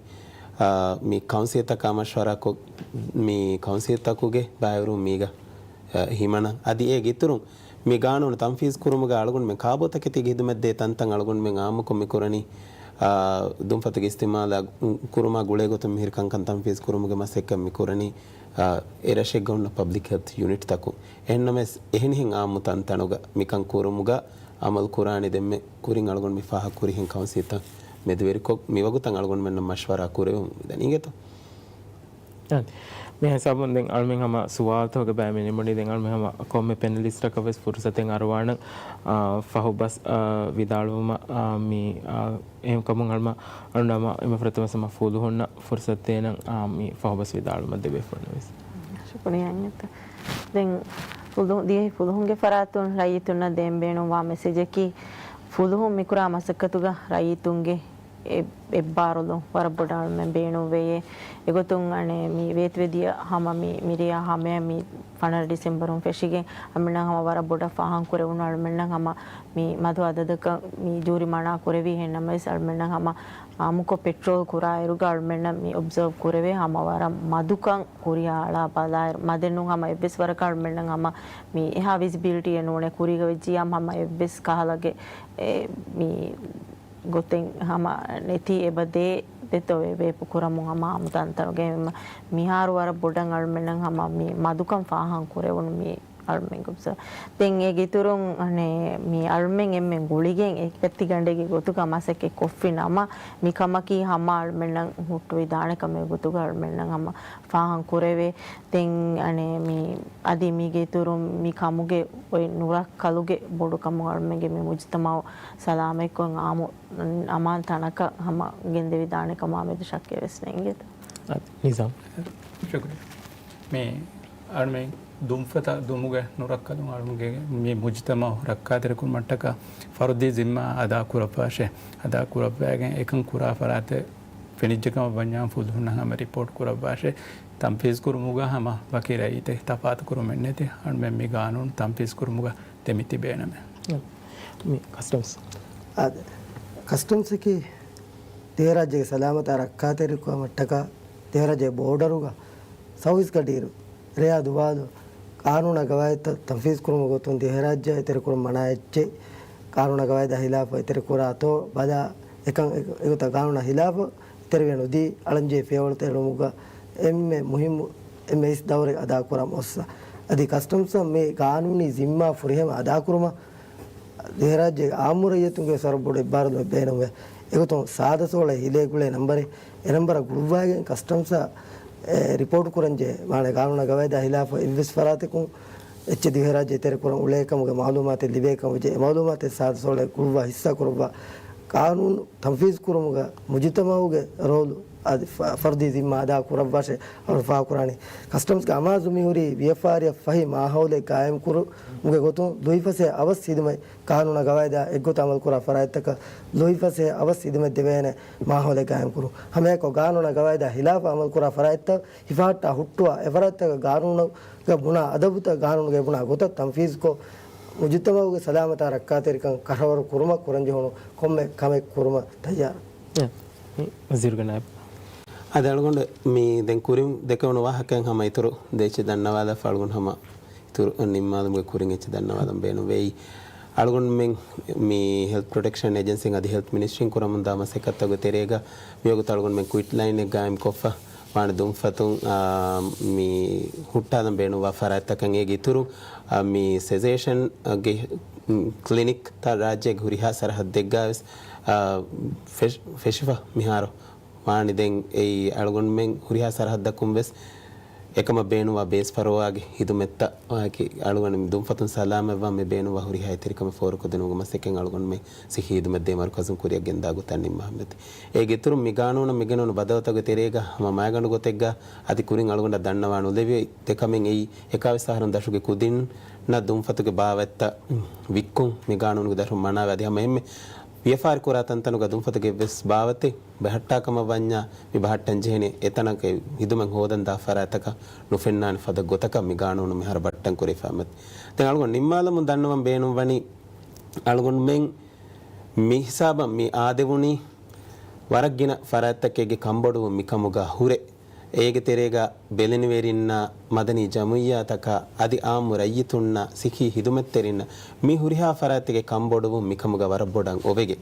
އާ، މި ކައުންސިލްތަކާ މަޝްވަރާކޮށް، މި ކައުންސިލްތަކުގެ ބައިވެރިވުން މީގަ، އާ، ހިމަނަން. އަދި އޭގެ އިތުރުން މި ގާނޫނު ތަންފީޒު ކުރުމުގަ އަޅުގަނޑުމެން ކާބޯތަކެތީގެ ހިދުމަތް ދޭ ތަންތަން އަޅުގަނޑުމެން އާއްމުކޮށް މި ކުރަނީ، އާ، ދުންފަތުގެ އިސްތިމާލާ ކުރުމާ ގުޅޭ ގޮތުން މިހިރި ކަންކަން ތަންފީޒު ކުރުމުގެ މަސައްކަތް މި ކުރަނީ، އާ، އެ ރަށެއްގަ ހުންނަ ޕަބްލިކް ހެލްތް ޔުނިޓްތަކުން. އެހެންނަމަވެސް، އެހެނިހެން އާއްމު ތަންތަނުގަ މިކަން ކުރުމުގަ އަމަލު ކުރާނީ ދެންމެ ކުރިން އަޅުގަނޑު މި ފާހަގަ ކުރިހެން ކައުންސިލްތައް މެދުވެރިކޮށް، މިވަގުތަށް އަޅުގަނޑުމެންނަށް މަޝްވަރާ ކުރެވެމުން މިދަނީ އިނގޭތޯ. އާ، މި ހިސާބުން ދެން އަޅުމެން ހަމަ ސުވާލުތަކުގެ ބައި މި ނިމުނީ. ދެން އަޅުމެން ހަމަ ކޮންމެ ޕެނަލިސްޓަކަށް ވެސް ފުރުސަތެއް އަރުވާނަން، އާ، ފަހުބަސް، އާ، ވިދާޅުވުމަށް، އާ، މި، އާ، އެހެންކަމުން އަޅުމަ، އަޅުނަމަ އެންމެ ފުރަތަމަ ފުލުހުންނަށް ފުރުސަތު ދޭނަން، އާ، މި ފަހުބަސް ވިދާޅުވުމަށް ދެބޭފުޅުންނަށް ވެސް. ޝުކުރިއްޔާ އިނގޭތަ. ދެން ފުލު-، ދިވެހި ފުލުހުންގެ ފަރާތުން ރައްޔިތުންނަށް ދޭން ބޭނުންވާ މެސެޖަކީ، ފުލުހުން މިކުރާ މަސައްކަތުގަ ރައްޔިތުންގެ އެ-، އެއްބާރުލުން ވަރަށް ބޮޑަށް އަޅުމެން ބޭނުންވެޔޭ. އެގޮތުން އަނެއް މި ވޭތުވެދިޔަ ހަމަ މި މިރޭ ހަމަޔަށް މި ފަނަރަ ޑިސެމްބަރުން ފެށިގެން އަޅުމެންނަށް ހަމަ ވަރަށް ބޮޑަށް ފާހަގަކުރެވުނު އަޅުމެންނަށް ހަމަ މި މަދު އަދަދަކަށް މި ޖޫރިމަނާ ކުރެވި. އެހެންނަމަވެސް އަޅުމެންނަށް ހަމަ އާއްމުކޮށް ޕެޓްރޯލް ކުރާއިރުގަ އަޅުމެންނަށް މި އޮބްޒާވް ކުރެވޭ ހަމަ ވަރަށް މަދުކަން ކުރިޔާ އަޅާ ބަލާއިރު، މަދެއް ނޫން ހަމަ އެއްވެސް ވަރަކަށް އަޅުމެންނަށް ހަމަ މި އެހާ ވިޒިބިލިޓީއެއް ނޫނޭ. ކުރީގަ ވެއްޖިއްޔާ ހަމަ އެއްވެސް ކަހަލަގެ އެ، މި ގޮތެއް ހަމަ ނެތި އެބަ ދޭ ދެތޯ ވޭ ވޭޕު ކުރަމުން ހަމަ އާއްމު ތަންތަނުގެ މި-، މިހާރު ވަރަށް ބޮޑަށް އަޅުމެންނަށް ހަމަ މި މަދުކަން ފާހަން ކުރެވުނު މި އަޅުމެން ގުބްސަ. ދެން އޭގެ އިތުރުން އަނެއް މި އަޅުމެން އެންމެން ގުޅިގެން އެކަތިގަނޑެއްގެ ގޮތުގަ މަސައްކަތް ކޮށްފި ނަމަ، މި ކަމަކީ ހަމަ އަޅުމެންނަށް ހުއްޓުވި ދާނެ ކަމެއް ގޮތުގަ އަޅުމެންނަށް ހަމަ ފާހަން ކުރެވޭ. ދެން އަނެއް މި އަދި މީގެ އިތުރުން މި ކަމުގެ އޮތް ނުރައްކަލުގެ ބޮޑު ކަމުން އަޅުމެންގެ މި މުޖުތަމައު ސަލާމަތްކޮށް އާއްމު އަމާން ތަނަކަށް ހަމަ ގެންދެވިދާނެ ކަމާ މެދު ޝައްކެއް ވެސް ނޭނގޭތޯ. އަދި ނިޒާމް. ޝުކުރިއްޔާ. މި އަޅުމެން ދުންފަތަށް ދުމުގެ ނުރައްކަލުން އަޅުމެންގެ މި މުޖުތަމައު ރައްކާތެރިކުރުމަށްޓަކާ ފަރުދީ ޒިންމާ އަދާ ކުރައްވާށޭ. އަދާ ކުރައްވައިގެން އެކަން ކުރާ ފަރާތެއް ފެނިއްޖެ ކަމަށް ވަންޏާ ފުލުހުންނަށް ހަމަ ރިޕޯޓް ކުރައްވާށޭ. ތަންފީޒު ކުރުމުގަ ހަމަ ވަކި ރައްޔިތެއް ތަފާތު ކުރުމެއް ނެތި. އަޅުމެން މި ގާނޫނު ތަންފީޒު ކުރުމުގަ ދެމި ތިބޭނަމޭ. މި ކަސްޓަމްސް. އާދެ، ކަސްޓަމްސް އަކީ ދިވެހިރާއްޖޭގެ ސަލާމަތާ ރައްކާތެރިކުރުމަށްޓަކާ ދިވެހިރާއްޖޭގެ ބޯޑަރުގަ ސައުވީސް ގަޑިއިރު ރެޔާ ދުވާލު ޤާނޫނާ ގަވާއިދުތައް ތަންފީޒު ކުރުމުގެ ގޮތުން ދިވެހިރާއްޖެ އެތެރެކުރުން މަނާ އެއްޗެއް، ޤާނޫނާ ގަވާއިދާ ހިލާފަށް އެތެރެކުރާތޯ ބަލާ، އެކަން އެ-، އެގޮތަށް ޤާނޫނާ ހިލާފަށް އެތެރެވެ ނުދީ އަޅަންޖެހި ފިޔަވަޅުތައް އެޅުމުގަ އެންމެ މުހިއްމު އެންމެ އިސް ދައުރެއް އަދާކުރަން އޮއްސަ. އަދި ކަސްޓަމްސްއަށް މި ގާނޫނީ ޒިންމާ ފުރިހަމަ އަދާކުރުމަށް ދިވެހިރާއްޖޭގެ އާއްމު ރައްޔިތުންގެ ވެސް ވަރަށް ބޮޑު އެއްބާރުލުމެއް ބޭނުންވޭ. އެގޮތުން ސާދަ ސޯޅަ ހިލޭ ގުޅޭ ނަންބަރެއް، އެ ނަންބަރަށް ގުޅުއްވައިގެން ކަސްޓަމްސަށް އެ، ރިޕޯޓު ކުރަންޖެހޭ. މާނަ ގާނޫނާ ގަވާއިދާ ހިލާފަށް އެއްވެސް ފަރާތަކުން އެއްޗެއް ދިވެހިރާއްޖެ އެތެރެކުރަން އުޅޭ ކަމުގެ މައުލޫމާތެއް ލިބޭ ކަމުގެ އެ މައުލޫމާތެއް ސާދަ ސޯޅައެއް ގުޅުއްވާ ހިއްސާ ކުރައްވާ. ޤާނޫނު ތަންފީޒު ކުރުމުގަ މުޖުތަމައުގެ ރޯލު އަދި ފަ-، ފަރުދީ ޒިންމާ އަދާ ކުރައްވާށޭ. އަޅު ފާހަގަކުރާނީ ކަސްޓަމްސްގެ އަމާޒު މިހުރީ ވިޔަފާރިއަށް ފަހި މާހައުލެއް ގާއިމްކުރުމުގެ ގޮތުން ލުއިފަސޭހަ އަވަސް ހިދުމަތް ޤާނޫނާ ގަވާއިދާ އެއްގޮތަށް އަމަލުކުރާ ފަރާތްތަކަށް ލުއިފަސޭހަ އަވަސް ހިދުމަތް ދެވޭނެ މާހައުލެއް ގާއިމްކުރުން. ހަމައެކަކު ޤާނޫނާ ގަވާއިދާ ހިލާފަށް އަމަލުކުރާ ފަރާތްތައް ހިފަހައްޓާ ހުއްޓުވާ އެފަރާތްތަކަށް ޤާނޫނުގަ ބުނާ އަދަބުތައް ޤާނޫނުގައި ބުނާ ގޮތަށް ތަންފީޒުކޮށް، މުޖުތަމައުގެ ސަލާމަތާ ރައްކާތެރިކަން ކަށަވަރު ކުރުމަށް ކުރަންޖެހުނު ކޮންމެ ކަމެއް ކުރުމަށް ތައްޔާރަށް. އެ، ވަޒީރުގެ ނާއިބު. އަދި އަޅުގަނޑު މި ދެން ކުރިން ދެކެވުނު ވާހަކައިން ހަމަ އިތުރު ދެއްޗެއް ދަންނަވާލާފަ އަޅުގަނޑު ހަމަ އިތުރު ނިންމާލުމުގެ ކުރިން އެއްޗެއް ދަންނަވާލަން ބޭނުންވެއި. އަޅުގަނޑުމެން މި ހެލްތް ޕްރޮޓެކްޝަން އޭޖެންސީން އަދި ހެލްތް މިނިސްޓްރީން ކުރަމުންދާ މަސައްކަތްތަކުގެ ތެރޭގަ މިވަގުތު އަޅުގަނޑުމެން ކުއިޓް ލައިނެއް ގާއިމްކޮށްފަ ވާނެ ދުންފަތުން، އާ، މި ހުއްޓާލަން ބޭނުންވާ ފަރާތްތަކަށް. އޭގެ އިތުރު، އާ، މި ސެޒޭޝަންގެ ކްލިނިކްތައް ރާއްޖޭގެ ހުރިހާ ސަރަހައްދެއްގަ ވެސް، އާ، ފެށި-، ފެށިފަ މިހާރު ވާނެ. ދެން އެއީ އަޅުގަނޑުމެން ހުރިހާ ސަރަހައްދަކުން ވެސް އެކަމަށް ބޭނުންވާ ބޭސް ފަރުވާގެ ހިދުމަތްތައް ވާކި އަޅުގަނޑު ދުންފަތުން ސަލާމަތްވާން މި ބޭނުންވާ ހުރިހާ އެތެރިކަމެއް ފޯރުކޮށްދިނުމުގެ މަސައްކަތް އަޅުގަނޑުމެން ސިއްހީ ހިދުމަތްދޭ މަރުކަޒުން ކުރިއަށް ގެންދާ ގޮތަށް ނިންމާފައި. އޭގެ އިތުރުން މި ގާނޫނަށް މިގެނުނު ބަދަލުތަކުގެ ތެރޭގަ ހަމަ މައިގަނޑު ގޮތެއްގަ އަދި ކުރިން އަޅުގަނޑަށް ދަންނަވާ ނުލެވޭ ދެ ކަމެއް އެއީ، އެކާވީސް އަހަރުން ދަށުގެ ކުދިންނަށް ދުންފަތުގެ ބާވަތްތައް ވިއްކުން މި ގާނޫނުގެ ދަށުން މަނާވެ. އަދި ހަމަ އެންމެ ވިޔަފާރި ކުރާ ތަންތަނުގަ ދުންފަތުގެ އެއްވެސް ބާވަތެއް ބަހައްޓާ ކަމަށް ވަންޏާ، މި ބަހައްޓަން ޖެހޭނެ އެތަނަކަށް ހިދުމަތް ހޯދަން ދާ ފަރާތްތަކަށް ނުފެންނާނެ ފަދަ ގޮތަކަށް މި ގާނޫނު މިހާރު ބައްޓަން ކުރެވިފަ މެ. ދެން އަޅުގަނޑު ނިންމާލަމުން ދަންނަވަން ބޭނުންވަނީ، އަޅުގަނޑުމެން މި ހިސާބަށް މި އާދެވުނީ ވަރަށް ގިނަ ފަރާތްތަކެއްގެ ކަންބޮޑުވުން މިކަމުގަ ހުރެ. އޭގެ ތެރޭގަ ބެލެނިވެރިންނާ، މަދަނީ ޖަމުއިއްޔާތަކާ އަދި އާއްމު ރައްޔިތުންނާ، ސިއްހީ ހިދުމަތްތެރިންނަށް މި ހުރިހާ ފަރާތެއްގެ ކަންބޮޑުވުން މިކަމުގަ ވަރަށް ބޮޑަށް އޮވެގެ.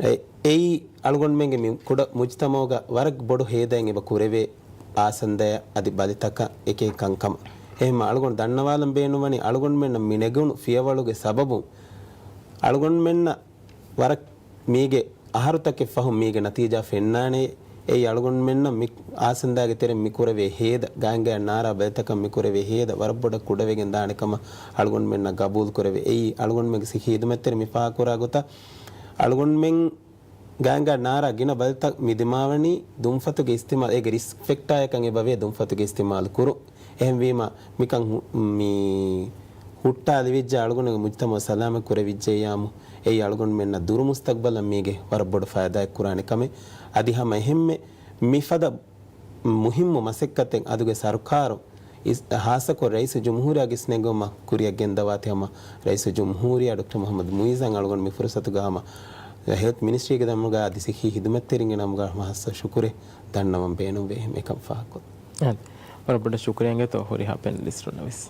އެ-، އެއީ އަޅުގަނޑުމެންގެ މި ކުޑަ މުޖްތަމައުގަ ވަރަށް ބޮޑު ހޭދައެއް އެބަ ކުރެވޭ އާސަންދަޔަށް އަދި ބަލިތަކަށް އެކެއް ކަންކަމަށް. އެހެންމަ އަޅުގަނޑު ދަންނަވާލަން ބޭނުންވަނީ އަޅުގަނޑުމެންނަށް މި ނެގުނު ފިޔަވަޅުގެ ސަބަބުން އަޅުގަނޑުމެންނަށް ވަރަށް މީގެ އަހަރުތަކެއް ފަހުން މީގެ ނަތީޖާ ފެންނާނެ. އެއީ އަޅުގަނޑުމެންނަށް މި އާސަންދާގެ ތެރެއިން މި ކުރެވޭ ހޭދަ، ގާތްގައި ނާރާ ބަލިތަކަށް މި ކުރެވޭ ހޭދަ ވަރަށް ބޮޑަށް ކުޑަވެގެން ދާނެ ކަމަށް އަޅުގަނޑުމެންނަށް ގަބޫލު ކުރެވޭ. އެއީ އަޅުގަނޑުމެންގެ ސިއްހީ ހިދުމަތްތެރިން މި ފާހަގަކުރާ ގޮތަށް އަޅުގަނޑުމެން ގާތްގައި ނާރާ ގިނަ ބަލިތައް މި ދިމާވަނީ ދުންފަތުގެ އިސްތިމާލް، އޭގެ ރިސްކް ފެކްޓާއެއްކަން އެބަވޭ ދުންފަތުގެ އިސްތިމާލް ކުރުން. އެހެންވީމަ މިކަން ހު-، މި ހުއްޓާލެވިއްޖެ އަޅުގަނޑުގެ މުޖްތަމަޢު ސަލާމަތް ކުރެވިއްޖެއްޔާމު، އެއީ އަޅުގަނޑުމެންނަށް ދުރު މުސްތަޤްބަލަށް މީގެ ވަރަށް ބޮޑު ފައިދާއެއް ކުރާނެ ކަމެއް. އަދި ހަމަ އެހެންމެ މިފަދަ މުހިއްމު މަސައްކަތެއް އަދުގެ ސަރުކާރު އިސް-، ހާއްސަކޮށް ރައީސުލްޖުމްހޫރިއްޔާގެ އިސްނެގުމަށް ކުރިއަށް ގެންދަވާތީ ހަމަ ރައީސުލްޖުމްހޫރިއްޔާ ޑޮކްޓަރ މުޙައްމަދު މުޢިއްޒަށް އަޅުގަނޑު މި ފުރުޞަތުގަ ހަމަ ހެލްތް މިނިސްޓްރީގެ ނަމުގަ އަދި ސިއްހީ ހިދުމަތްތެރިންގެ ނަމުގަ ހަމަ ހާއްސަ ޝުކުރެއް ދަންނަވަން ބޭނުންވޭ އެކަން ފާހަގަކޮށް. އާދެ، ވަރަށް ބޮޑަށް ޝުކުރިއްޔާ އިނގޭތޯ ހުރިހާ ޕެނަލިސްޓުންނަށް ވެސް.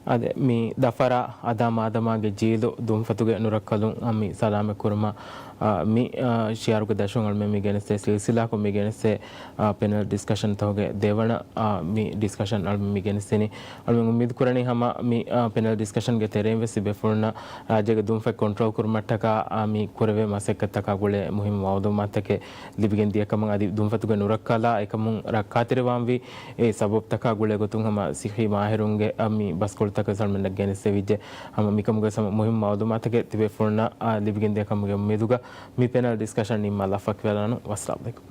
އާދެ، މި ދަފަރާ އަދާ މާދަމާގެ ޖީލު ދުންފަތުގެ ނުރައްކަލުން، އާ، މި ސަލާމަތް ކުރުމަށް، އާ، މި، އާ، ޝިޢާރުގެ ދަށުން އަޅުމެން މި ގެނެސްދޭ ސިލްސިލާކޮށް މި ގެނެސްދޭ، އާ، ޕެނަލް ޑިސްކަޝަން ތަކުގެ ދެވަނަ، އާ، މި ޑިސްކަޝަން އަޅުމެން މި ގެނެސްދެނީ. އަޅުމެން އުއްމީދު ކުރަނީ ހަމަ މި، އާ، ޕެނަލް ޑިސްކަޝަންގެ ތެރެއިން ވެސް ތިބޭފުޅުންނަށް ރާއްޖޭގެ ދުންފަތް ކޮންޓްރޯލް ކުރުމަށްޓަކާ، އާ، މި ކުރެވޭ މަސައްކަތްތަކާ ގުޅޭ މުހިއްމު މަޢުލޫމާތުތަކެއް ލިބިގެން ދިޔަކަމަށް އަދި ދުންފަތުގެ ނުރައްކާލާ އެކަމުން ރައްކާތެރިވާންވީ އެ ސަބަބުތަކާ ގުޅޭ ގޮތުން ހަމަ ސިއްހީ މާހިރުންގެ އަ، މި ބަސްކޮޅުތަކެއް އަޅުމެންނަށް ގެނެސްދެވިއްޖެ. ހަމަ މިކަމުގެ ހަމަ މުހިއްމު މަޢުލޫމާތުތަކެއް ތިބޭފުޅުންނަށް އަ، ލިބިގެން ދިޔަ ކަމުގެ އުއްމީދުގަ މި ޕެނަލް ޑިސްކަޝަން ނިންމާލާފަ. ވައްސަލާމް ޢަލައިކުމް.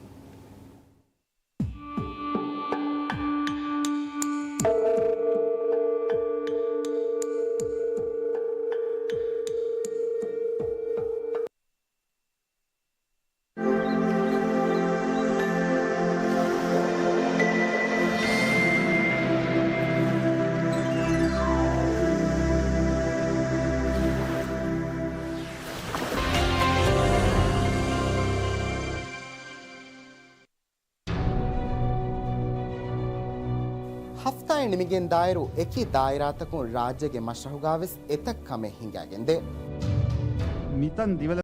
ހަފްތާއެއް ނިމިގެންދާއިރު، އެކި ދާއިރާތަކުން ރާއްޖޭގެ މަޝްރަހުގާވެސް އެތައް ކަމެއް ހިނގާގެންދޭ. މިތަން ދިވެލަ